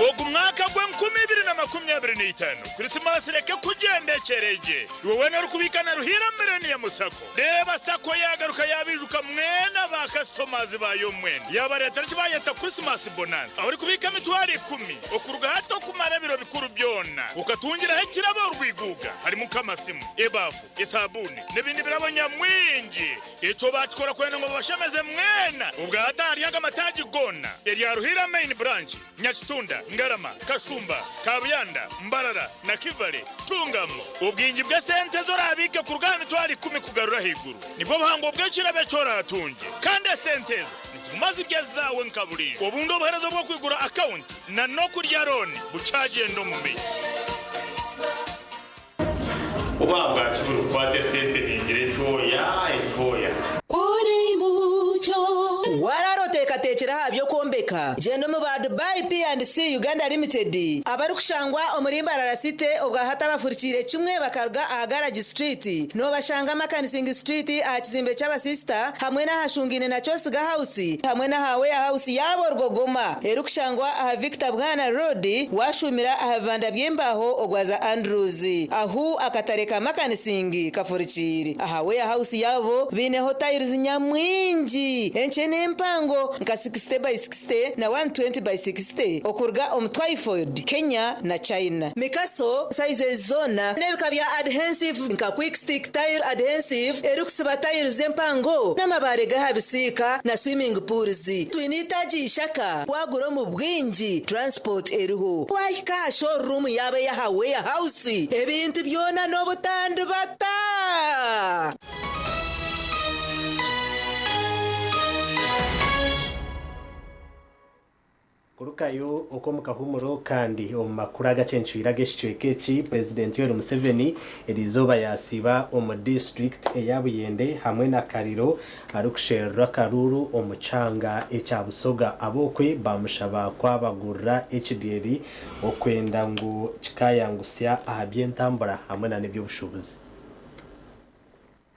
Ogu mwaka gw'enkumi ibiri na makumi abiri n'eitaano, Krisimaasi reke kugyenda ekyeregye. Iwe weena orikubiika na Ruhiira Millennium Sacco, reeba Sacco yaagaruka yaabiijuka mwena ba kasitomazi baayo mwena. Yaabareetera eki baayeta Krisimaasi Bonanza, ahu orikubiika 100,000 okuruga hati okumara ebiro bikuru byona, okatungiraho ekirabo orwiguuga harimu nk'amasimu, ebaafu, esaabuuni n'ebindi birabo nyamwingi. Ekyo baakikora kwenda ngu babashemeze mwena. Obwa hati ahari aga mataagi goona, erya Ruhiira Main Branch, Nyakitunda, Ngarama, Kashumba, Kabuyanda, Mbarara na Kivale, tungamu obwingi bw'esente ezi oraabiike kuruga aha 10,000 kugarura ahaiguru. Nibwo buhango bw'ekirabo eki oraatungye. Kandi esente ezo niziguma ziri ezaawe nka buriijo. Obundi obuheereza obw'okwigura akawunti na n'okurya looni bukyagyenda omu maisho. Oba bwaki buri kukwata esente hingire ekyoya ekyoya. Waaraara oteekateekire aha by'okwombeka? Gyenda omu ba Dubai P&C Uganda Limited abarikushangwa omuri Mbarara City obwa hati abafurikiire kimwe bakaruga aha Garage Street. Noobashanga Makanising Street aha kizimbe ky'abasisita hamwe n'ahashungaine na Kyosiga House hamwe n'aha Warehouse yaabo Rwogoma erikushangwa aha Victor Bwana Road waashuumira aha bibanda by'embaaho ogwaza Andrews ahu akatare ka Makanising kafurikiire. Aha Warehouse yaabo baineho tiles nyamwingi enkye n'empango nka 60 by 60 na 120 by 60 okuruga omu Twyford, Kenya na China. Mikaso sizes zoona n'ebika bya adhensive nka Quick Stick Tile Adhensive erikusiba tiles empango n'amabaare g'aha bisiika na swimming pools. Twine eitaagi Ishaka waagura omu bwingi transport eriho. Waahika aha showroom yaabo ey'aha Warehouse ebintu byona n'obutandibata. Kurugayo okw'omu kahuumuro kandi omu makuru agacencwire ag'ekicweka eki, Purezidenti Yoweri Museveni eriizooba yaasiiba omu disiturikiti eya Buyende hamwe na Kaliro arikusherura akaruuru omu kyanga ekya Busoga. Ab'okwe baamushaba kwabagurira ekidyeri okwenda ngu kikaayangusya aha by'entambura hamwe na n'eby'obushuubuzi.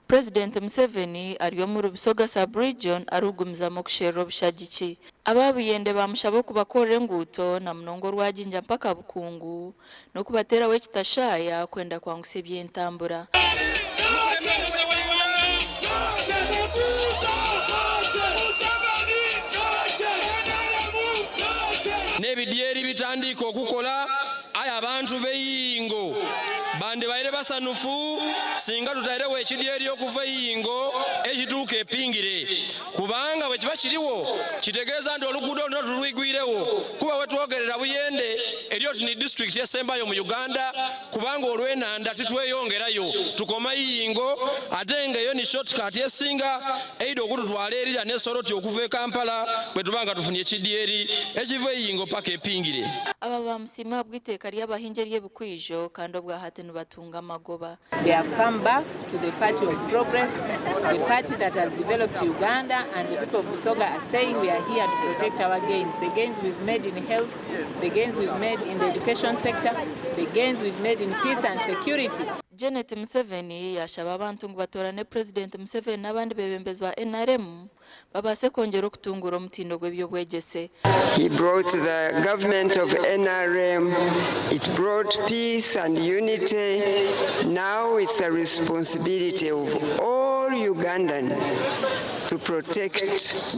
Purezidenti Museveni ari omuri Busoga Sub-region arikugumizamu okusherura obushagiki. Aba Buyende bamushaba okubakorera enguuto na munonga orwa Jinja mpaka Bukungu n'okubateeraho ekitashaya kwenda kwangusya eby'entambura. N'ebidyeri bitandiike okukola aye abantu b'e Iyingo bandibaire basanufu singa tutairewo ekidyeri okuva e Iyingo ekituuka e Pingire, kubanga bwe kiba kiriwo kitegeeza nti oluguudo luno tulwigwirewo, kuba wetwogerera Buyende eri oti ni disitulikiti esembayo mu Uganda, kubanga olw'enanda titweyongerayo tukoma Iyingo, ate nga eyo ni shortcut esinga eida okututwala erira ne Soroti okuva e Kampala bwe tuba nga tufunye ekidyeri ekiva e Iyingo paka e Pingire. Aba bamusiima ahabw'eiteeka ry'abahingi ery'ebikwijo kandi obwahati nibatunga amagoba. They have come back to the party of progress, the party that has developed Uganda, and the people of Busoga are saying we are here to protect our gains, the gains we've made in health, the gains we've made in the education sector, the gains we've made in peace and security. Janet Museveni yashaba abantu ngu batorane President Museveni n'abandi bebembezi ba NRM babaase kwongyera okutungura omutindo gw'ebyobwegyese. He brought the government of NRM. It brought peace and unity. Now it's the responsibility of all Ugandans to protect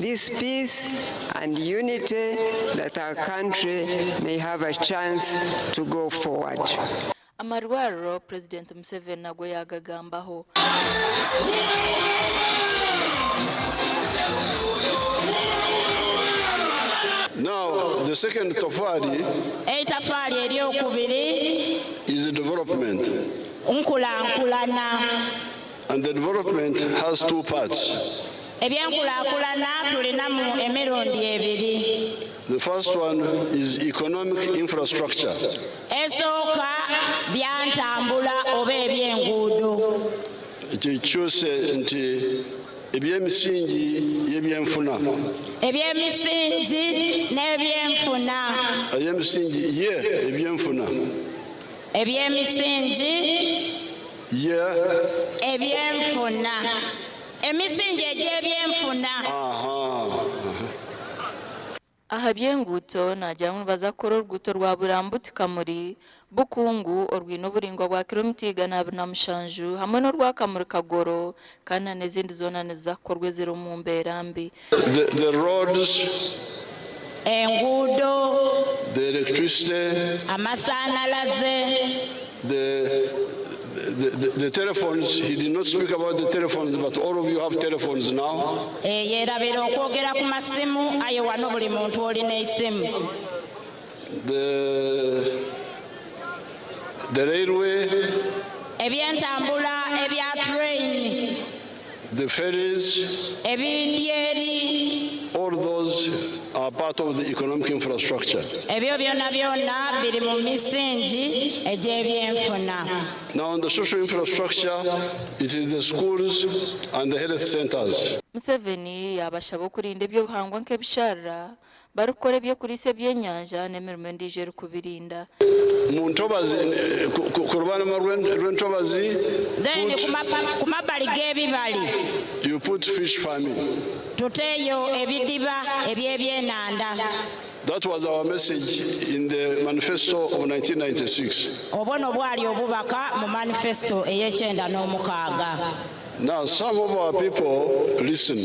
this peace and unity that our country may have a chance to go forward. Amarwariro President Museveni nagwo yagagambaho. Now, the second tofali Eitafaali eryokubiri is development. Nkulankulana. And the development has two parts. Ebyenkulaakulana tulinamu emirundi ebiri. The first one is economic infrastructure. Esooka byantambula oba ebyenguudo. Kikyuse nti ebyemisingi y'ebyenfuna. Ebyemisingi n'ebyenfuna. Ebyemisingi ye ebyenfuna. Ebyemisingi ye ebyenfuna. Emisingi egy'ebyenfuna. Aha by'enguuto naagira ngu nibaza kukora oruguuto rwa Burambuti Kamuri Bukungu orwine oburingwa bwa kilomita 207 hamwe n'orwa Kamuri Kagoro kandi na n'ezindi zoona niziza kukorwa eziri omu mbeera mbi. The roads, enguudo, the electricity, amasannyalaze, the telephones. He did not speak about the telephones, but all of you have telephones now. Yeerabira okwogera ku masimu aye wano buli muntu olina esimu. The railway, ebyentambula ebya train, the ferries, ebidyeri, all those are part of the economic infrastructure. Ebyo byonna byonna biri mu misingi egy'ebyenfuna. Now, on the social infrastructure, it is the schools and the health centers. Museveni yabashaba okurinda ebyobuhangwa nk'ebisharara barikukora ebyokuriisa ebyenyanja n'emirimo endiijo erikubirinda. Mu ntobazi, ku lubalama rw'entobazi, then ku mabbali g'ebibali you put fish farming. Tuteeyo ebidiba eby'ebyenanda. That was our message in the manifesto of 1996. Obwo no bwali obubaka mu manifesto ey'e96. Now, some of our people listen.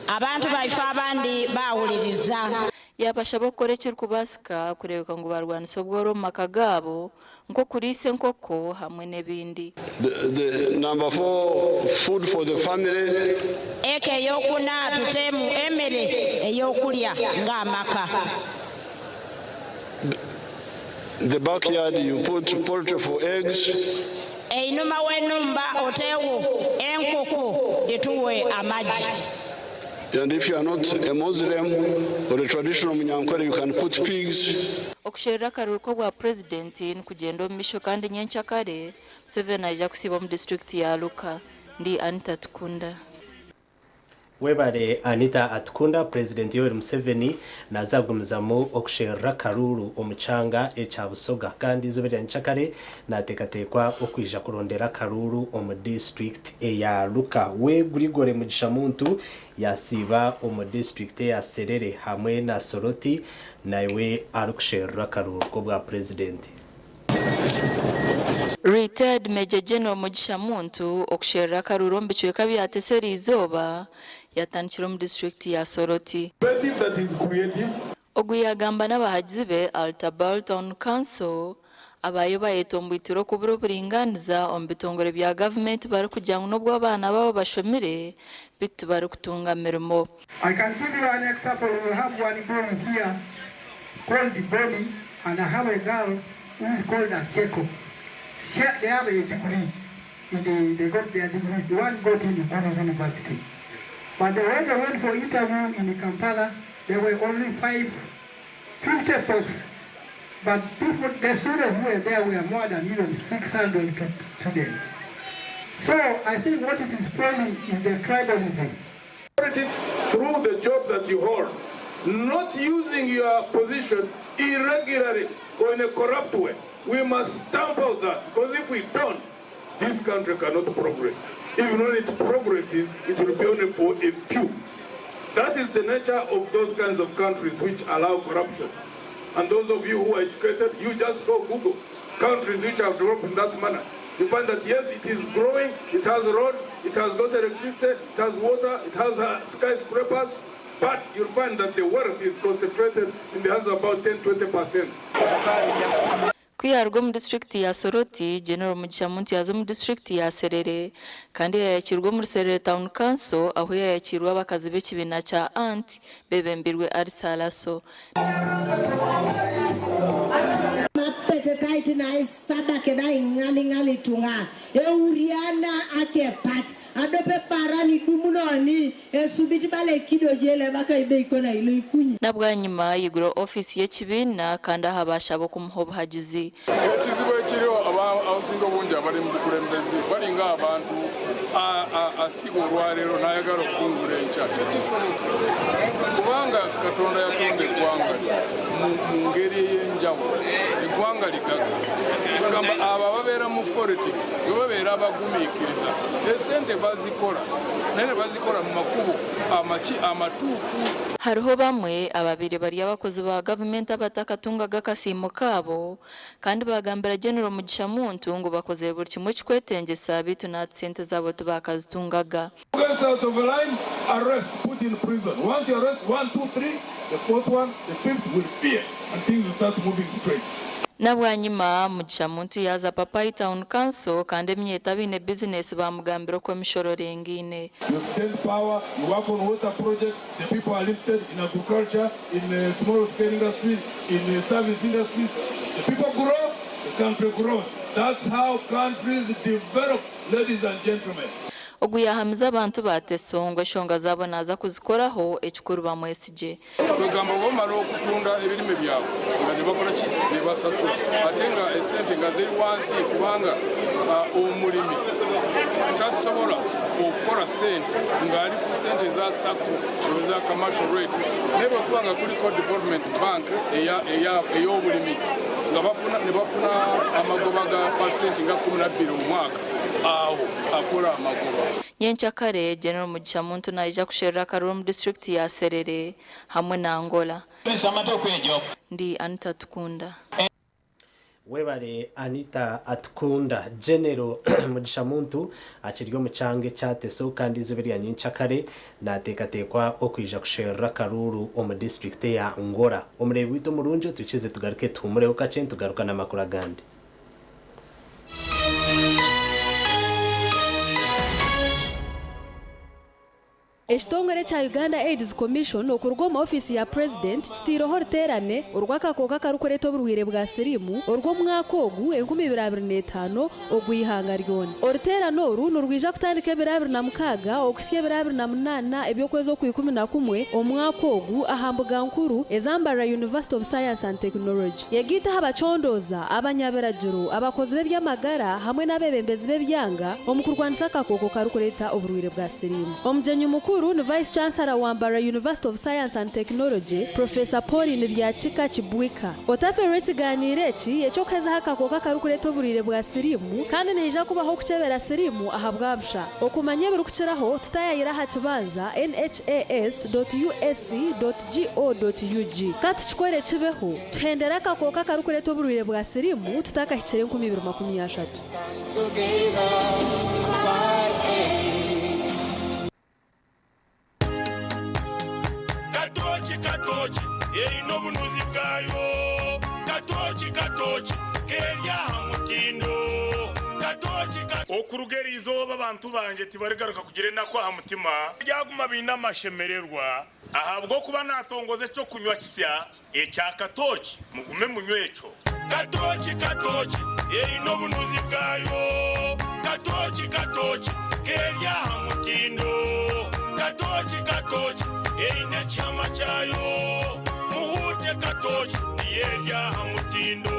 Abantu baife abandi bawuliriza. Yabashaba okukora ekirikubaasika kureebeka ngu barwanisa obworo omu maka gaabo nk'okuriisa enkoko hamwe n'ebindi. The number 4, food for the family. Eka ey'okuna tuteemu emmere ey'okulya ng'amaka. The backyard you put poultry for eggs. Einuma w'ennumba oteewo enkoko dituwe amagi. And if you are not a Muslim or a traditional Munyankore, you can put pigs. Okusherera akaruru k'obwa purezidenti nikugenda omu misho kandi nyenkyakare Museveni aija kusiiba omu disitulikiti ya Luka. Ndi Anita Tukunda. Webare Anita Atukunda. Purezidenti Yoweri Museveni naaza kugumizamu okusherura akaruuru omu kyanga ekya Busoga kandi eizooba erya nyenkyakare naateekateekwa okwija kurondera akaruuru omu disiturikiti eya Luka. We Gregory Mugisha Muntu yasiiba omu disiturikiti eya Serere hamwe na Soroti naiwe arikusherura akaruuru k'obwa Purezidenti. Retired Major General Mugisha Muntu okusherura akaruuru omu bicweka bya Teso eriizooba yatandikira omu disiturikiti ya Soroti. Ogu yaagamba n'abahagizi be Altabal Town Council abaayo bayetomboitire okubura oburingaaniza omu bitongore bya gavumenti barikugira ngu n'obu abaana baabo bashomire beitu tibarikutunga mirimo. I can give you an example. We have one boy here called Bonnie, and I have a girl who is called Acheko. She, they have a degree. In the, they got their degrees. The one got in Gulu University. But when they went for interview in Kampala, there were only 50 posts. But people, the students who were there were more than even 600 students. So I think what is spoiling is the tribalism. Politics through the job that you hold, not using your position irregularly or in a corrupt way. We must stamp out that, because if we don't, this country cannot progress. Even when it progresses, it will be only for a few. That is the nature of those kinds of countries which allow corruption. And those of you who are educated, you just go Google countries which have developed in that manner. You find that yes, it is growing, it has roads, it has got electricity, it has water, it has skyscrapers, but you'll find that the wealth is concentrated in the hands of about 10 20%. Ku yaaruga omu disiturikiti ya Soroti, General Mugisha Muntu yaaza omu disiturikiti ya Serere kandi yaayakiirwa omuri Serere Town Council ahu yaayakiirwa abakazi b'ekibiina kya Ant beebembirwe Alice Alaso. Na bwanyima yaigura ofiisi y'ekibiina kandi aha baashaba okumuha obuhagizi. Ekizibu ekiriho abasinga obungi abali mu bukulembeze balinga abantu asiga olwaleero n'ayagala okukungula enkya. Tekisoboka kubanga Katonda yatonda eggwanga mu ngeri ey'enjawulo. Eggwanga ligagga. Bagamba abo ababeera mu politics bwe babeera abagumiikiriza esente bazikola naye ne bazikola mu makubo amaki amatuufu. Hariho bamwe ababaire bari abakozi ba gavumenti abatakatungaga akasiimo kaabo kandi baagambira General Mugisha Muntu ngu bakozire buri kimwe ekikwetengyesa beitu nahati sente zaabo tibakazitungaga. Gets out of a line, arrest, put in prison. Once you arrest, 1, 2, 3, the fourth one, the fifth will fear and things will start moving straight. Na bwanyima, Mugisha Muntu yaaza Papayi Town Council kandi eminyeeto abaine bizinesi baamugambira oku emishoro erengaine. You extend power, you work on water projects, the people are lifted in agriculture, in small scale industries, in service industries. The people grow, the country grows. That's how countries develop, ladies and gentlemen. Ogu yaahamiza abantu ba Teso ngu enshonga zaabo naaza kuzikoraho, ekikuru bamwesigye. Kwegamba bwebamara okutunda ebirime byabwe nga nebakora ki? Nebasasura ate nga esente nga ziri wansi kubanga omurimi tasobola okukora sente nga ali ku sente eza sacco eza commercial rate naye bwekuba nga kuliko development bank ey'obulimi nga bafuna nebafuna amagoba ga pasenti nga 12 omwaka awo akora amagoba. Nyenkyakare, General Mugisha Muntu naija kusherura akaruru omu disiturikiti ya Serere hamwe na Angola. Ndi Anita Tukunda. Webare Anita Atukunda. General Mugisha Muntu akiri omu kyanga ekya Teso kandi eizooba erya nyenkyakare naateekateekwa okwija kusherura akaruuru omu disiturikiti eya Ngora. Omureebi waitu omurungi otwikize tugaruke tuhumureho kakye nitugaruka n'amakuru agandi. Ekitongore kya Uganda AIDS Commission okuruga omu ofiisi ya Purezidenti kitaireho oruteerane orw'akakooko akarikureeta oburwaire bwa siriimu orw'omwaka ogu 2025 ogw'eihanga ryona. Oruteerane oru nirwija kutandika ebiro 26 okuhitsya ebiro 28 eby'okwezi Okwikumi na kumwe omwaka ogu aha mbuga nkuru eza Mbarara University of Science and Technology. Yegaite aha bacondooza, abanyabiragiro, abakozi b'eby'amagara hamwe n'abeebembezi b'ebyanga omu kurwanisa akakooko karikureeta oburwaire bwa siriimu. Omugyenyi mukuru Omukuru ni Vice Chancellor wa Mbarara University of Science and Technology, Professor Pauline Byakika Kibwika. Otaferwa ekiganiiro eki eky'okuhezaho akakooko akarikureeta oburwaire bwa siriimu kandi nihaija kubaho okukyebera siriimu ahabwa busha. Okumanya ebirikukiraho, tutayayire aha kibanja nhas.usc.go.ug. Ka tukikore kibeho, tuhendere akakooko akarikureeta oburwaire bwa siriimu tutakahikire 2030. Katooki katooki eine obunuzi bwayo Katooki katooki keri aha mutindo Katooki ka. Okuruga eri izooba abantu bangye tibarigaruka kugira enaku aha mutima, baryaguma baine amashemererwa, ahabw'okuba naatongoza eky'okunywa kisya ekya katooki, mugume munywe ekyo. Katooki katooki eine obunuzi bwayo Katooki katooki keri aha mutindo Katooki katooki eine ekihama kyayo Muhuute katooki niyo eri aha mutindo.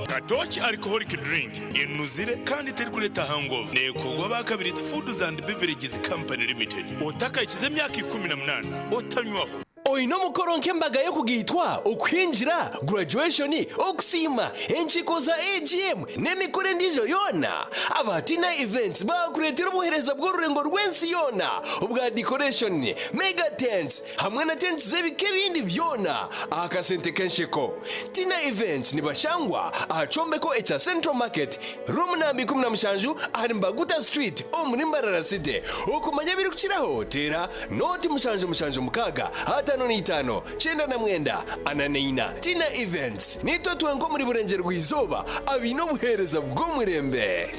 Katooki Alcoholic Drink enuzire kandi terikureeta hangover. Neekorwa aba Kabiriiti Foods and Beverages Company Limited. Otakahikize emyaka 18 otanywaho. Oine omukoro nk'embaga y'okugaitwa, okuhingira, graduation, okusiima, enkiiko za AGM n'emikoro endiijo yoona? Aba Tina Events baakureetera obuheereza bw'orurengo rw'ensi yoona obwa decoration, mega tents hamwe na tents z'ebika ebindi byona aha kasente k'ensheko. Tina Events nibashangwa aha kyombeko ekya Central Market, Room namba 17 ahari Mbaguta Street omuri Mbarara City. Okumanya ebirikukiraho teera Nooti 776 55 99 44. Tina Events, Niitwe twenka omuri Burengyerwa-izooba abaine obuheereza bw'omurembe.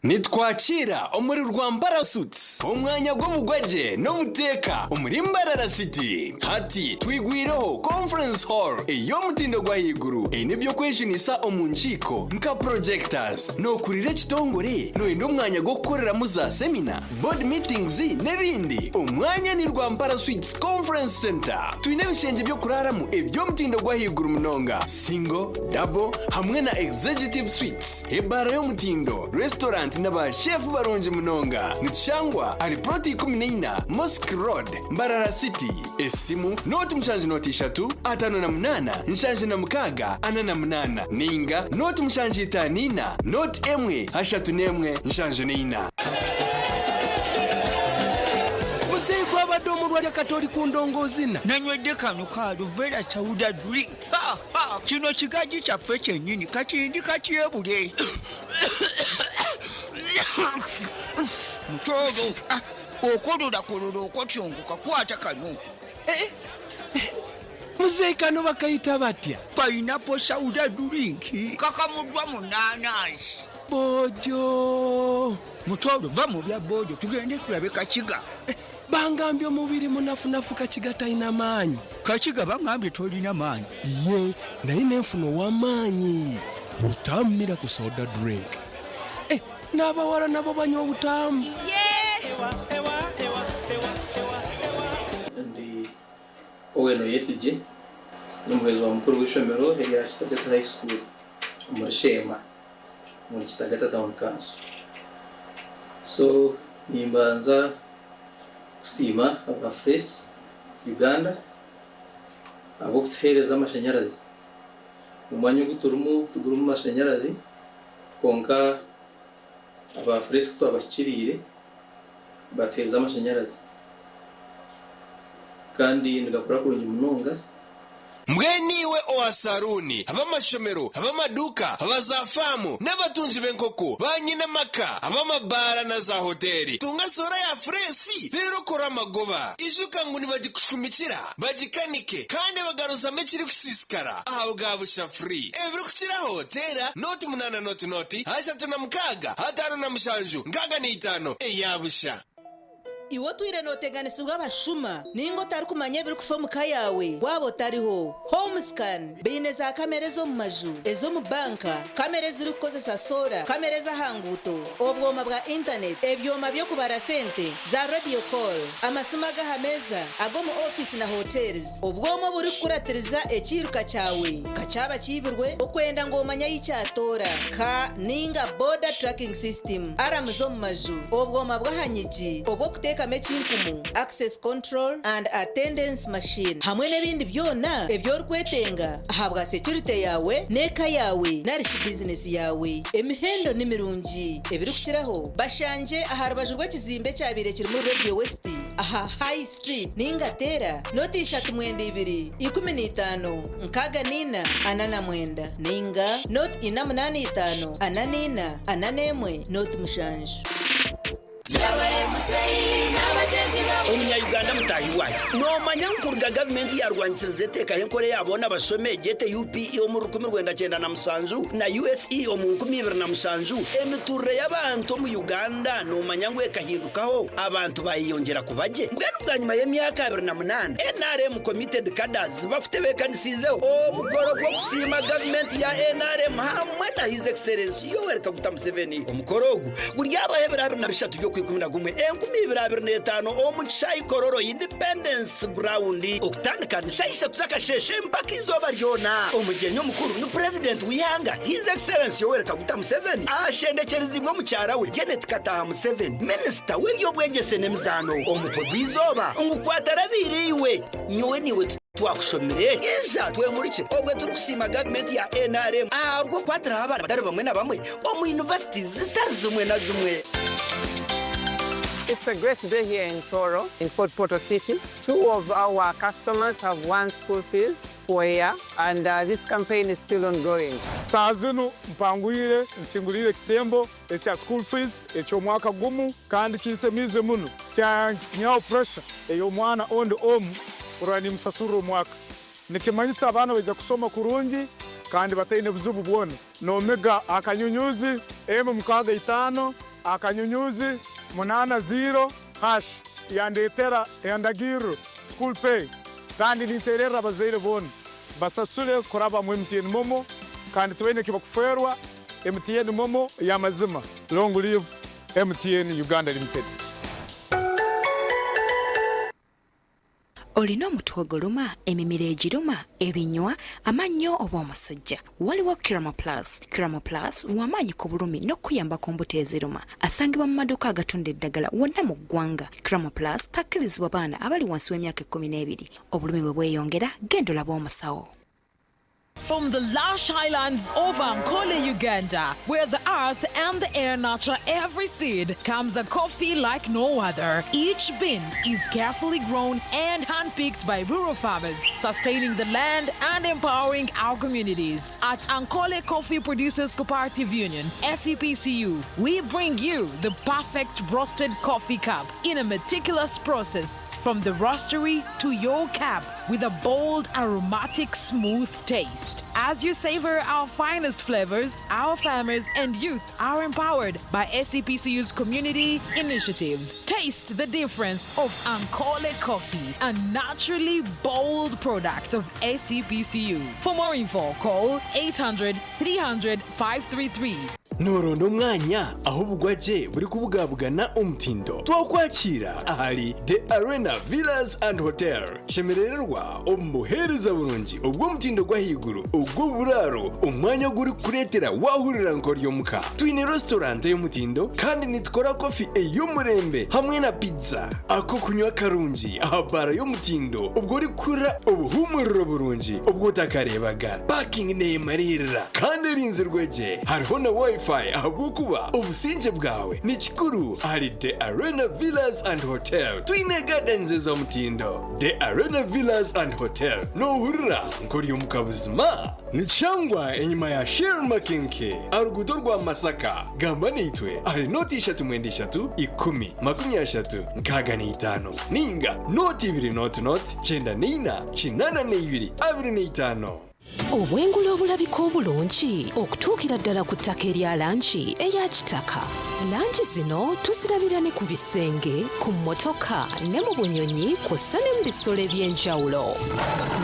Nitwakiira omuri Rwampara Suites, omwanya gw'obugwagye n'obuteeka omuri Mbarara City. Hati twigwireho Conference Hall ey'omutindo gw'ahaiguru eine eby'okwejunisa omu nkiiko nka projectors. Nookurira ekitongore? Nooyenda omwanya gw'okukoreramu za semina, board meetings n'ebindi? Omwanya ni Rwampara Suites Conference Centre. Twine ebishengye by'okuraaramu eby'omutindo gw'ahaiguru munonga, single, double hamwe na executive suites, ebaara y'omutindo, restaurant na ba chef barungi munonga. Nitushangwa ahari plot 14 Mosque Road, Mbarara City. Esimu, nooti 7 nooti 3 58 76 48 ninga nooti 7 5 4 nooti 1 31 74. Muzeeyi gwabadde omulwadde kati oli ku ndongoozina. Nanywedde kano ka Aluvera Sauda Drink. Ha, ha, kino kigaji kyaffe kyennyini kati ndi katyebule. Mutooro, ah, okololakololo okotyongoka kwata kano. Eh, muzeeyi kano bakayita batya? Pineapple Sauda Drink kakamuddwa mu naanansi. Bojo. Mutooro, va mu bya bojo tugende tulabe Kakiga. Eh, Bangambye omubiri munafunafu Kakiga talina maanyi. Kakiga bangambye tolina maanyi. Iye naye nenfuna ow'amaanyi. Butamu miracle soda drink. Eh, n'abawala nabo banywa obutamu. Ndi Owen Oyesigye, n'omuhwezi wa mukuru w'eishomero erya Kitagata High School omuri Sheema omuri Kitagata Town Council. So nimbanza kusiima aba Fresh Uganda ahabw'okutuheereza amashanyarazi. Omwanya ogu turimu tigurimu mashanyarazi kwonka aba Fresh ku twabahikiriire batuheereza amashanyarazi kandi nigakora kurungi munonga. Mbwenu iwe owa saruuni, ab'amashomero, ab'amaduuka, aba za faamu n'abatungi b'enkoko, ba nyinamaka, ab'amabaara na za hoteeri, tunga soora ya fureesi reero okore amagoba. Ijuka ngu nibagikushumikira, bagikanike kandi bagaruzamu ekirikusiisikara ahabwa busha free. Ebirikukiraho teera nooti munaana nooti nooti, ashatu na mukaaga, ataano na mushanju, nkaaga na itaano eya busha. Iwe otwire nooteganisibwa abashuma nainga otarikumanya ebirikufa omu ka yaawe waaba otariho? Homescan baine za kamera ez'omu maju, ez'omu banka, kamera ezirikukozesa soora, kamera ez'aha nguuto, obwoma bwa intaneti, ebyoma by'okubara sente, za radio call, amasimu ag'aha meeza, ag'omu ofiisi na hotels, obwoma oburikukuratiriza ekiiruka kyawe nka kyaba kiibirwe, okwenda ngu omanye ahi kyatoora, ka nainga border tracking system, aramu z'omu maju, obwoma bw'aha nyigi obw'okuteekamu ekinkumu, access control and attendance machine, hamwe n'ebindi byona ebi orikwetenga ahabwa securite yaawe n'eka yaawe narishi bizinesi yaawe. Emihendo ni mirungi. Ebirikukiraho, bashangye aha rubaju rw'ekizimbe ekyabaire kirimu Radio West aha High Street nainga teera noti ishatu mwenda ibiri, 15, 64, 49 nainga noti ina munaana itaano, 44, 41, noti mushanju. Omunya-Uganda mutaahi waanyu, noomanya ngu kuruga gavumenti yaarwanisiriza eteekaho enkora eya boona bashome egyete UPE omu 1997 na USE omu 2007, emituurire y'abantu omu Uganda noomanya ngu ekahindukaho abantu baayeyongyera kuba gye? Mbwenu bwanyima y'emyaka 28 nrm Committed Cadres bakutebeekanisiizeho omukoro gw'okusiima gavumenti ya nrm hamwe na His Excellency Yoweri Kaguta Museveni. Omukoro ogu Guryabaho ebiro 23 by'Okwikumi na gumwe, 2025 omu kishaayi Kololo Independence Ground okutandika ni shaaha ishatu z'akasheeshe mpaka eizooba ryona. Omugyenyi omukuru ni Purezidenti w'eihanga His Excellency Yoweri Kaguta Museveni ashendekyeriziibwe mukyara we Janet Kataha Museveni, Minisita w'eby'obwegyese n'emizaano. Omutwe gw'eizooba ngu Kwata Rabiire Iwe, Nyowe Naiwe Twakushomire. Ija twemurikye obwe turikusiima gavumenti ya nrm ahabw'okukwatiraho abaana batari bamwe na bamwe omu yunivasiti zitari zimwe na zimwe. It's a great day here in Toro, in Fort Portal City. Two of our customers have won school fees for a year, and this campaign is still ongoing. Saaha zinu mpangwire nsinguriire ekisembo ekya school fees eky'omwaka gumu kandi kinsemiize muno. Kyanyihaho pressure ey'omwana ondi omu kurora nimusasurra omwaka. Nikimanyisa abaana baija kusoma kurungi kandi bataine buzibu bwona. Nomiga akanyunyuzi emu mukaaga itaano akanyunyuzi munaana ziiro hash yandetera endagirro school pay kandi nintererra abazaire boona basasule kuraba mu MTN MoMo kandi tibaine ekibakufeerwa MTN MoMo y'amazima long live MTN Uganda Limited. Olina omutwe oguluma, emimiro egiruma, ebinywa, amannyo oba omusujja? Waliwo Kiramo Plus. Kiramo Plus lw'amaanyi ku bulumi n'okukuyamba ku mbuto eziruma. Asangibwa mu maduuka agatunda eddagala wonna mu ggwanga. Kiramo Plus takkirizibwa baana abali wansi w'emyaka ekkumineebiri. Obulumi bwe bweyongera, genda olabe omusawo. From the lush highlands of Ankole, Uganda, where the earth and the air nurture every seed, comes a coffee like no other. Each bean is carefully grown and handpicked by rural farmers, sustaining the land and empowering our communities. At Ankole Coffee Producers Cooperative Union, SEPCU, we bring you the perfect roasted coffee cup in a meticulous process from the roastery to your cup with a bold, aromatic, smooth taste. As you savor our finest flavors, our farmers and youth are empowered by SEPCU's community initiatives. Taste the difference of Ankole Coffee, a naturally bold product of SEPCU. For more info, call 800 300 533. Nooronda omwanya ahu obugwagye burikubugabugana omutindo? Twakwakiira ahari The Arena Villas and Hotel. Shemerererwa omu buheereza burungi obw'omutindo gw'ahaiguru ogw'oburaaro, omwanya ogurikukureetera waahurira nk'ori omuka. Twine restaurant ey'omutindo kandi nitukora kofi ey'omurembe hamwe na pizza. Ak'okunywa karungi aha baara y'omutindo obwo orikuhurira obuhuumuriro burungi obu otakareebaga. Parking neemariirira kandi erinzirwe gye. Hariho na Wi-Fi ahabw'okuba obusingye bwawe ni kikuru ahari The Arena Villas and Hotel. Twine gardens ez'omutindo. The Arena Villas and Hotel noohurira nk'ori omuka buzima. Nikishangwa enyima ya Shell Makinke aha ruguuto rwa Masaka. Gamba naitwe ahari nooti ishatu mwenda ishatu ikumi makumi ashatu nkaaga na itaano nainga nooti ibiri nooti nooti kyenda na ina kinaana na ibiri abiri na itaano. Obwengula obulabika obulungi okutuukira ddala ku ttaka erya langi eya kitaka. Langi zino tuzirabira ne ku bisenge, ku mmotoka ne mu bunyonyi kw'ossa ne mu bisolo eby'enjawulo.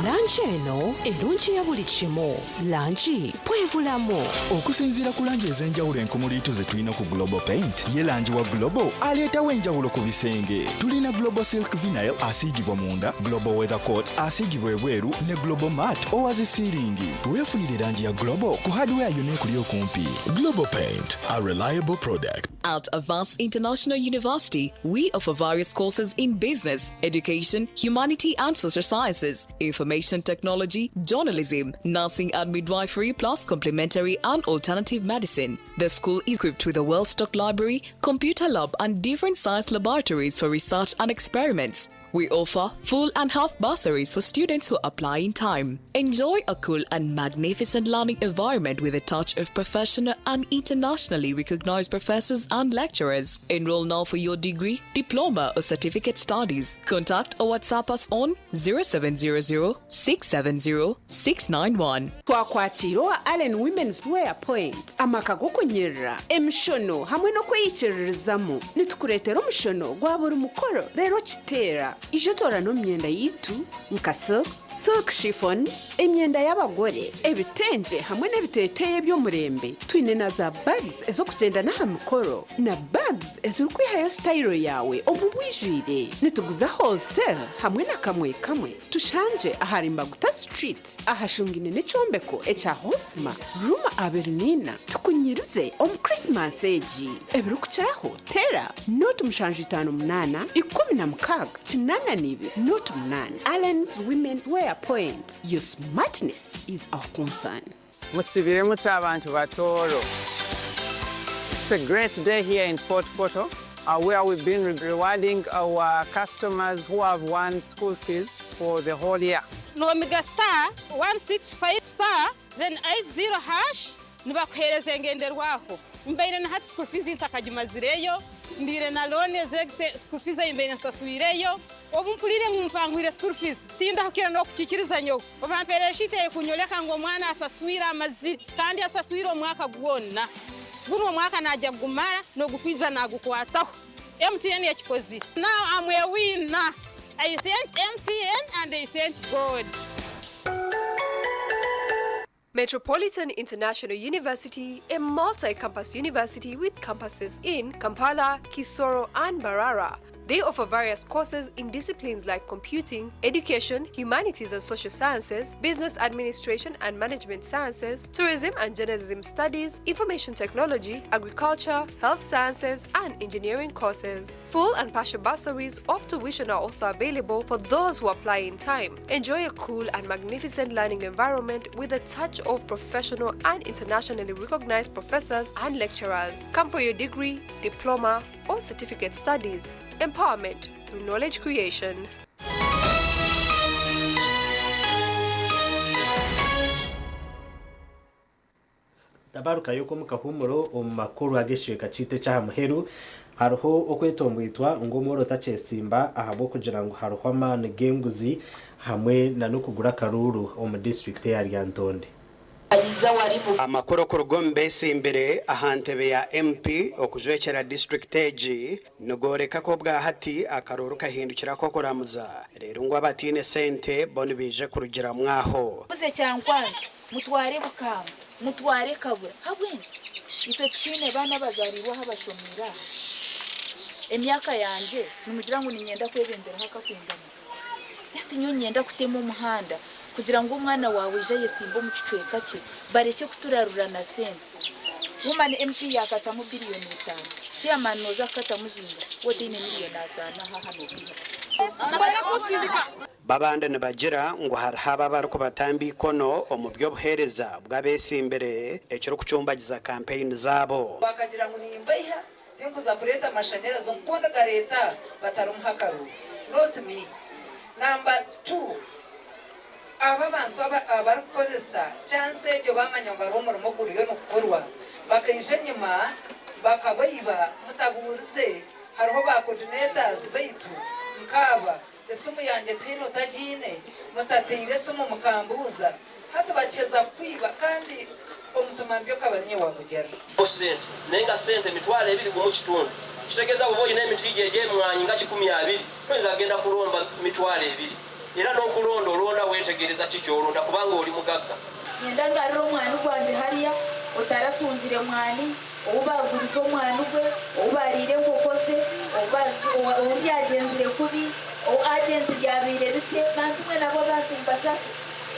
Langi eno erungiya buli kimu. Langi bwe bulamu. Okusinziira ku langi ez'enjawulo enkumuliitu ze tulina ku Global Paint, ye langi wa Global aleetawo enjawulo ku bisenge. Tulina Global Silk Vinyl asiigibwa munda, Global Weather Coat asiigibwa ebweru ne Global Matte owa zi siiringi. Weefunire langi ya Global ku hardware yonna ekuli okumpi. Global Paint, a reliable product. At Avance International University, we offer various courses in business, education, humanity and social sciences, information technology, journalism, nursing and midwifery, plus complementary and alternative medicine. The school is equipped with a well-stocked library, computer lab, and different science laboratories for research and experiments. We offer full and half bursaries for students who apply in time. Enjoy a cool and magnificent learning environment with a touch of professional and internationally recognized professors and lecturers. Enroll now for your degree, diploma, or certificate studies. Contact or WhatsApp us on 0700 670 691. Twakwakira owa Allen Women's Wear Point, amaka g'okunyirira, emishono hamwe n'okweyikiririzamu. Nitukureetera omushono gwa buri mukoro reero kiteera. Ija otoorane omu myenda yaitu nka silk, silk chiffon, emyenda y'abagore, ebitengye hamwe n'ebiteeteeyi eby'omurembe. Twine na za bags ez'okugyenda n'aha mikoro na bags ezirikwihayo sitayiro yaawe omu bwijwire. Nituguza wholesale hamwe na kamwe kamwe. Tushangye ahari Mbaguta Street ahashungaine n'ekyombeko ekya Hosma, room 24. Tukunyirize omu Christmas egi. Ebirikukiraho teera 0758 16 82 08. Allen's Women Wear Point, your smartness is our concern. Musibire muta abantu ba Tooro. It's a great day here in Fort Portal, where we've been rewarding our customers who have won school fees for the whole year. Nomiga star 165 star then 80 hash nibakuhereza engenderwaho. Mbaire na hati school fees ntakagimazireyo, ndire na loan ezegise school fees mbaire nsaswireyo. Obu mpulire ngu mpangwire school fees, tindahukira n'okukikiriza nyoko. Obamperera shite kunyoleka ngu omwana asaswire amazire kandi asaswire omwaka gwonna. Guno omwaka najja kugumara n'ogukwiza nagukwataho. MTN yakikozire. Now I'm a winner. I thank MTN and I thank God. Metropolitan International University, a multi-campus university with campuses in Kampala, Kisoro, and Mbarara. They offer various courses in disciplines like computing, education, humanities and social sciences, business administration and management sciences, tourism and journalism studies, information technology, agriculture, health sciences, and engineering courses. Full and partial bursaries of tuition are also available for those who apply in time. Enjoy a cool and magnificent learning environment with a touch of professional and internationally recognized professors and lecturers. Come for your degree, diploma, or certificate studies. Empowerment through knowledge creation. Tabarukayo omu kahuumuro omu makuru ag'ekicweka kyaitu eky'aha muheru hariho okwetombwitwa ngu omworo otakyesimba ahabw'okugira ngu hariho amaani g'enguzi hamwe n'okugura akaruuru omu disiturikiti eya Lyantonde. Amakuru okuruga omu beesimbire aha ntebe ya MP okujwekyera disiturikiti egi nigoreka ku obwahati akaruuru kahindukire ak'okuramuza reero ngu abataine sente bo nibaija kurugiramu aho. Muze Kyankwanzi, mutware Bukamba, mutware Kabura. Habw'enki? Itwe titwine baana abazaariirwe aha abashomeire aha? Emyaka yangye nimugira ngu niinyenda kwebemberaho akakwingana? Just nyowe niinyenda kutema omuhanda kugira ngu omwana waawe aije ayesimbe omu kicweka kye barekye kuturarura na sente. Woman MP yaakatamu biriyoni itaano, chairman nooza kukatamu zinga waaba otaine miriyoni ataano aha aha nookwiha. Babandi nibagira ngu hariho abo abarikubatamba eikono omu by'obuheereza bw'abeesimbire ekirikucumbagiza kampeyini zaabo. Bakagira ngu nimbaiha, tinkuza kureeta amashanyarazi omukondo gareeta batarimuha akaruru. Not me. Number two, aba abantu abarikukozesa chance egyo bamanya ngu hariho omurimo oguriyo nigukorwa, bakaija enyima bakabaiba mutabuurize, hariho ba coordinators baitu nkaaba. Esimu yangye tihaine otagiine, mutateire esimu mukambuuza. Hati bakiheza kukwiba kandi omutima mbi okaba niinye waagugirira. Sente naye nga sente 20,000 gumu kitundu kitegeeza bwoba olina emiti gyo egy'emwanyi nga 200 toyinza kugenda kulomba 20,000 era n'okulonda olonda wetegereza ki ky'olonda kubanga oli mugagga. Nyenda ngarure omwani gwangye hariya, otaratungire mwani, ou baagurize omwani gwe, ou baariire enkoko ze, ou byagyenzire kubi, ou agenti byabaire bikye. Bantu mwe nabwo abantu mubasaase.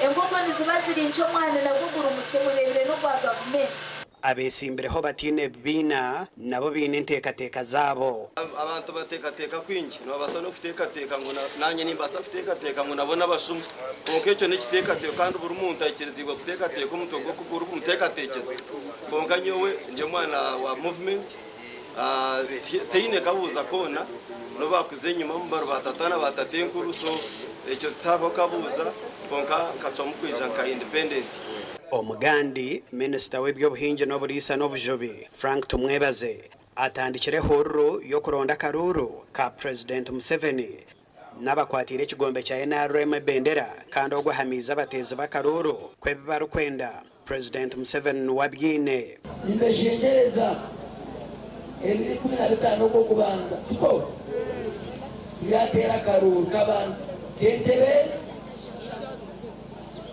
Enkoko niziba ziri nkye omwani nagwo guri mukye mureebire n'ogwa gavumenti. Abeesimbireho bataine bibiina nabo baine enteekateeka zaabo. Abantu bateekateeka kwingi. Nibabaasa n'okuteekateeka ngu naanye nimbaasa kuteekateeka ngu nabo n'abashuma. Kwonka ekyo n'ekiteekateeko kandi buri muntu aikiriziibwe kuteekateeka omutwe gwe oku gurikumuteekateekyesa. Kwonka nyowe ndi omwana wa movement, tihaine kabuuza koona n'obu baakuza enyima omu bari ba tata na ba tatenkuru so ekyo tihariho kabuuza kwonka nkacwamu kwija nka independent. Omugandi, Minisita w'eby'obuhingi n'oburiisa n'obujubi, Frank Tumwebaze atandikire ehururu y'okuronda akaruuru ka Purezidenti Museveni n'abakwatiire ekigombe kya NRM ebendera kandi ogwo ahamiize abateezi b'akaruuru ku ebi barikwenda Purezidenti Museveni niwe abyiine. Nimbeshengyereza ebiro 15 Okw'okubanza tikwo? Turyateera akaruuru k'abantu k'entebe ezi.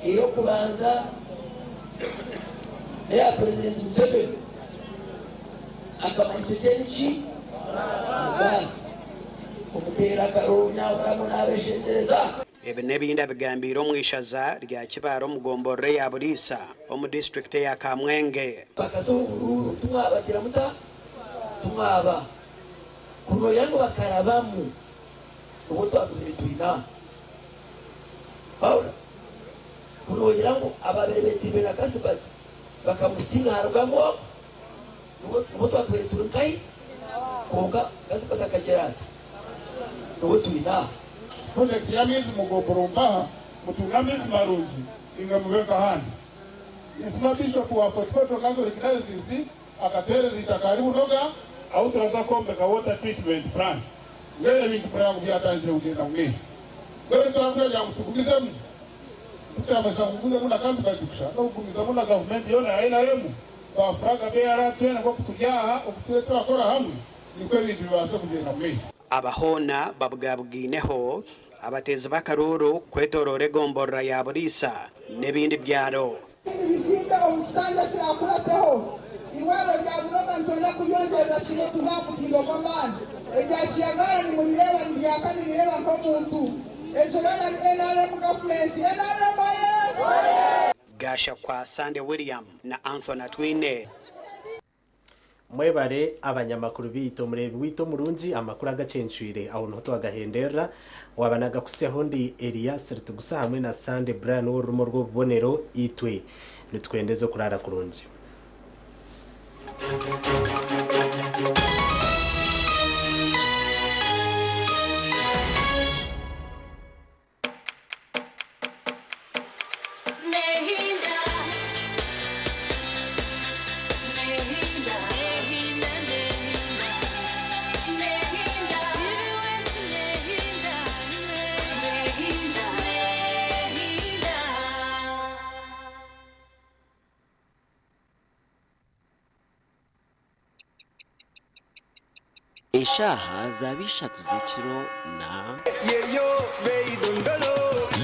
Ey'okubanza n'eya Purezidenti Museveni. Akamanyiso ke niki? Ni baasi. Omuteera akaruuru nyabura nabeshengyereza. Ebi n'ebindi abigambiire omu ishaza rya Kibaare omu gomborora eya Buriisa omu disiturikiti eya Kamwenge. Bakaza omu buruuru timwabagira muta? Timwaba. Kunoya ngu bakarabamu nibwo twagumire twine aha. Wahurira? Kunogira ngu ababaire betsiibwe na Kasibati bakamusinga harugamu ogwo, nibwo twakubaire turi nkahi? Kwonka Kasibati akagira ati, Nibwo twine aha. Project y'amaizi mugombora mbaha mutunge amaizi marungi imwe mube nk'ahandi. Isima Bishop wa Fort Portal Catholic Diocese akatuheereza eitaka ahari Bunoga ahu turaza kwombeka water treatment plant. Mbwenu ebintu kureba ngu byatandikire kugyenda omu maisho. Mbwenu twaba turagira ngu tugumizemu, tikirabaasisa kugumizamu na Kantugazi kusha, n'okugumizamu na gavumenti yoona ya nrm, ba flag bearer twena nk'oku turi aha, oku turiyo turakora hamwe, nikwo ebintu bibaase kugyenda omu maisho. Aba hoona babugabugaineho abateezi b'akaruuru kwetooroora egomborora ya Buriisa n'ebindi byaro. Ebizinga omu kisanja kirakurateho, eirwariro rya Buloba nitwenda kuryongyerera kimwe kuza aha mutindo gw'amaani. Erya Kiyagara nimurireeba niryaka nirireeba nk'omuntu. Egyo yoona ni nrm gavumenti. NRM oyee! Gashakwa Sunday William na Anthony Atwine. Mwebare abanyamakuru baitu. Omureebi waitu omurungi, amakuru agacencwire aho niho twagahenderera. Waaba nagakutsyaho ndi Elias Ritugusa hamwe na Sunday Brian ow'orurimi orw'obubonero. Itwe nitukwendeza okuraara kurungi. Eshaaha zaaba ishatu z'ekiro na.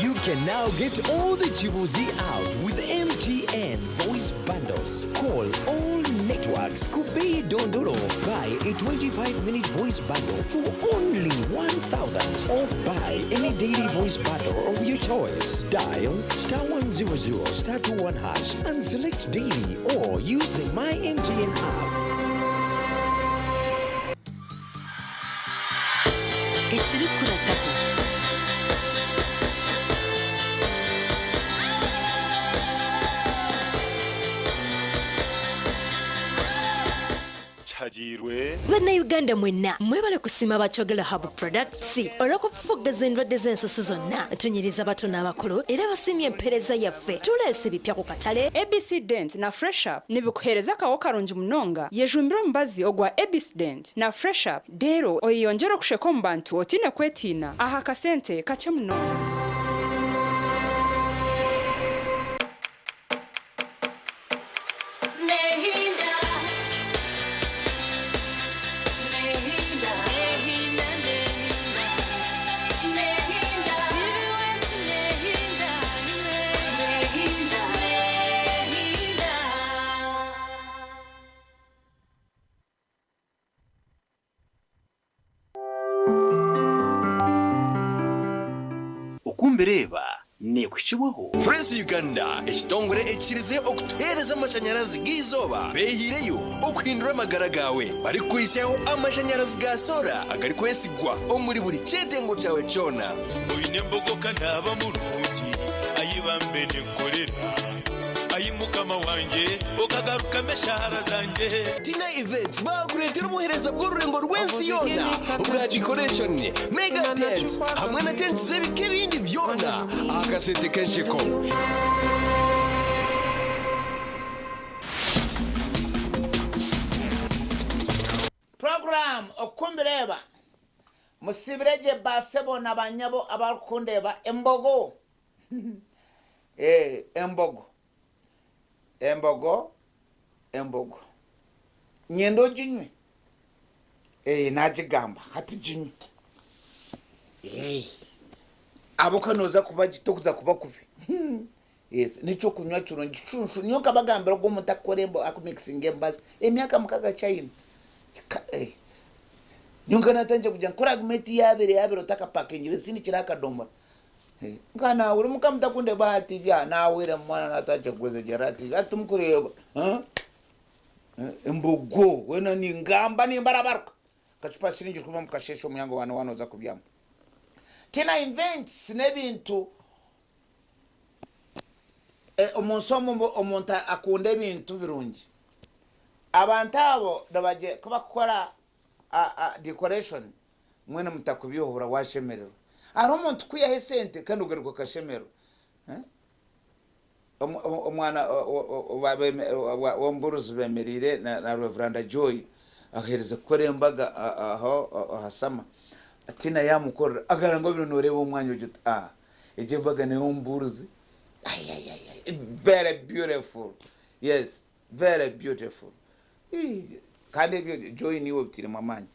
You can now get all the Chibuzi out with MTN Voice Bundles. Call all networks Kubei Dondolo. Buy a 25-minute voice bundle for only 1,000 or buy any daily voice bundle of your choice. Dial star 100 star 21 hash and select daily or use the My MTN app. Ekirikurataho. Kihagiirwe Bannayuganda mwenna mwebale kusiima aba Kyogero Herbal Products olw'okufufuggaza endwadde z'ensusu zonna. Tunyiriza abato n'abakulu era basiimye empeereza yaffe. Tuleese ebipya ku katale. ABC Dent na Fresh Up nibikuheereza akaho karungi munonga. Yejumbire omubazi ogwa ABC Dent na Fresh Up reero oyeyongyere okusheka omu bantu otaine kwetiina aha kasente kakye munonga. Okumbireeba neekuhikibwaho. Fresh Uganda, ekitongore ekikirize okutuheereza amashanyarazi g'eizooba beehiireyo okuhindura amagara gaawe barikukuhitsyaho amashanyarazi ga soora agarikwesigwa omuri buri kyetengo kyawe kyona. Oine embogo ka naaba murungi, ai bambe ninkorera, Ai Mukama wangye, okagarukamu eshaara zangye. Tina Events baakureetera obuheereza bw'orurengo rw'ensi yoona obwa decoration, mega tents hamwe na tents z'ebika ebindi byona aha kasente k'ensheko. Program Okukumbireeba Musibire gye ba sebo na ba nyabo abarikukundeeba Embogo Eh, embogo Embogo Embogo Nyenda oginywe Eh, nagigamba hati ginywe Eh, ahabw'okuba nooza kuba gye tokuza kuba kubi Yes, n'ekyokunywa kirungi kishushu. Nyowe nkabagambira ogu omuntu akukora embo akumikisinga emibazi emyaka mukaga akyayine. Ka eh. Nyowe nka natandikire kugira ngu ku oragume eti yaabire yaabire otakapakingire sindikira akadomora. Eh, nka naahurira muka mutakundeeba aha TV aha naahwire mwana natandikire kugwezegyerera aha TV hati timukureeba. Huh? Embogo weena ningamba nimbarabaruka. Akacupa siringi rukumi omu kasheeshe omuyango waana waana oza kubyama. Tina invents n'ebintu Omu nsi omu omuntu akunda ebintu birungi. Abantu abo ku bakukora decoration mbwenu mutakubyohura washemererwa. Hariho omuntu kwihaho esente kandi ogaruka okashemererwa. Omwana w'omubuurizi bemereire na Reveranda Joy aherize kukora embaga aho aha Sama, Tina yamukorera agara ngu obaire noreeba omwanya ogira oti aah Egyo embaga ney'omubuurizi ayayayay very beautiful yes very beautiful Ii kandi ebyo Joy niiwe obiteiremu amaani.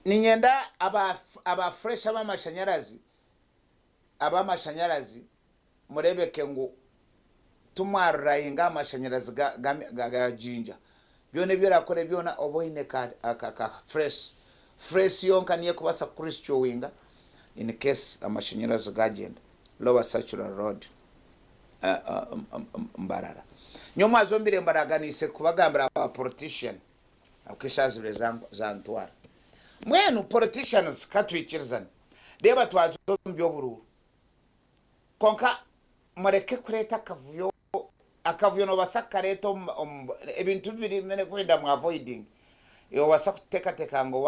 Niinyenda aba aba fresh ab'amashanyarazi ab'amashanyarazi mureebeke ngu timwarurayinga aha mashanyarazi ga ga ga Jinja. Byona ebi orakore byona obe oine ka ka ka fresh. Fresh yonka niyo ekubaasa kukurescuinga in case amashanyarazi gagyenda. Lower Circular Road, Mbarara. Nyowe mwaza omu mbaraganiise kubagambira aba politician ahabw'okuba eshaaha zibire zantwara. Mbwenu politicians katwikirizane. Reeba twaza omu by'oburuuru. Kwonka mureke kureeta akavuyo, akavuyo noobaasa kukareeta omu, omu, ebintu bibiri mbwenu kwenda mu avoiding. Noobaasa kuteekateeka ngu wa.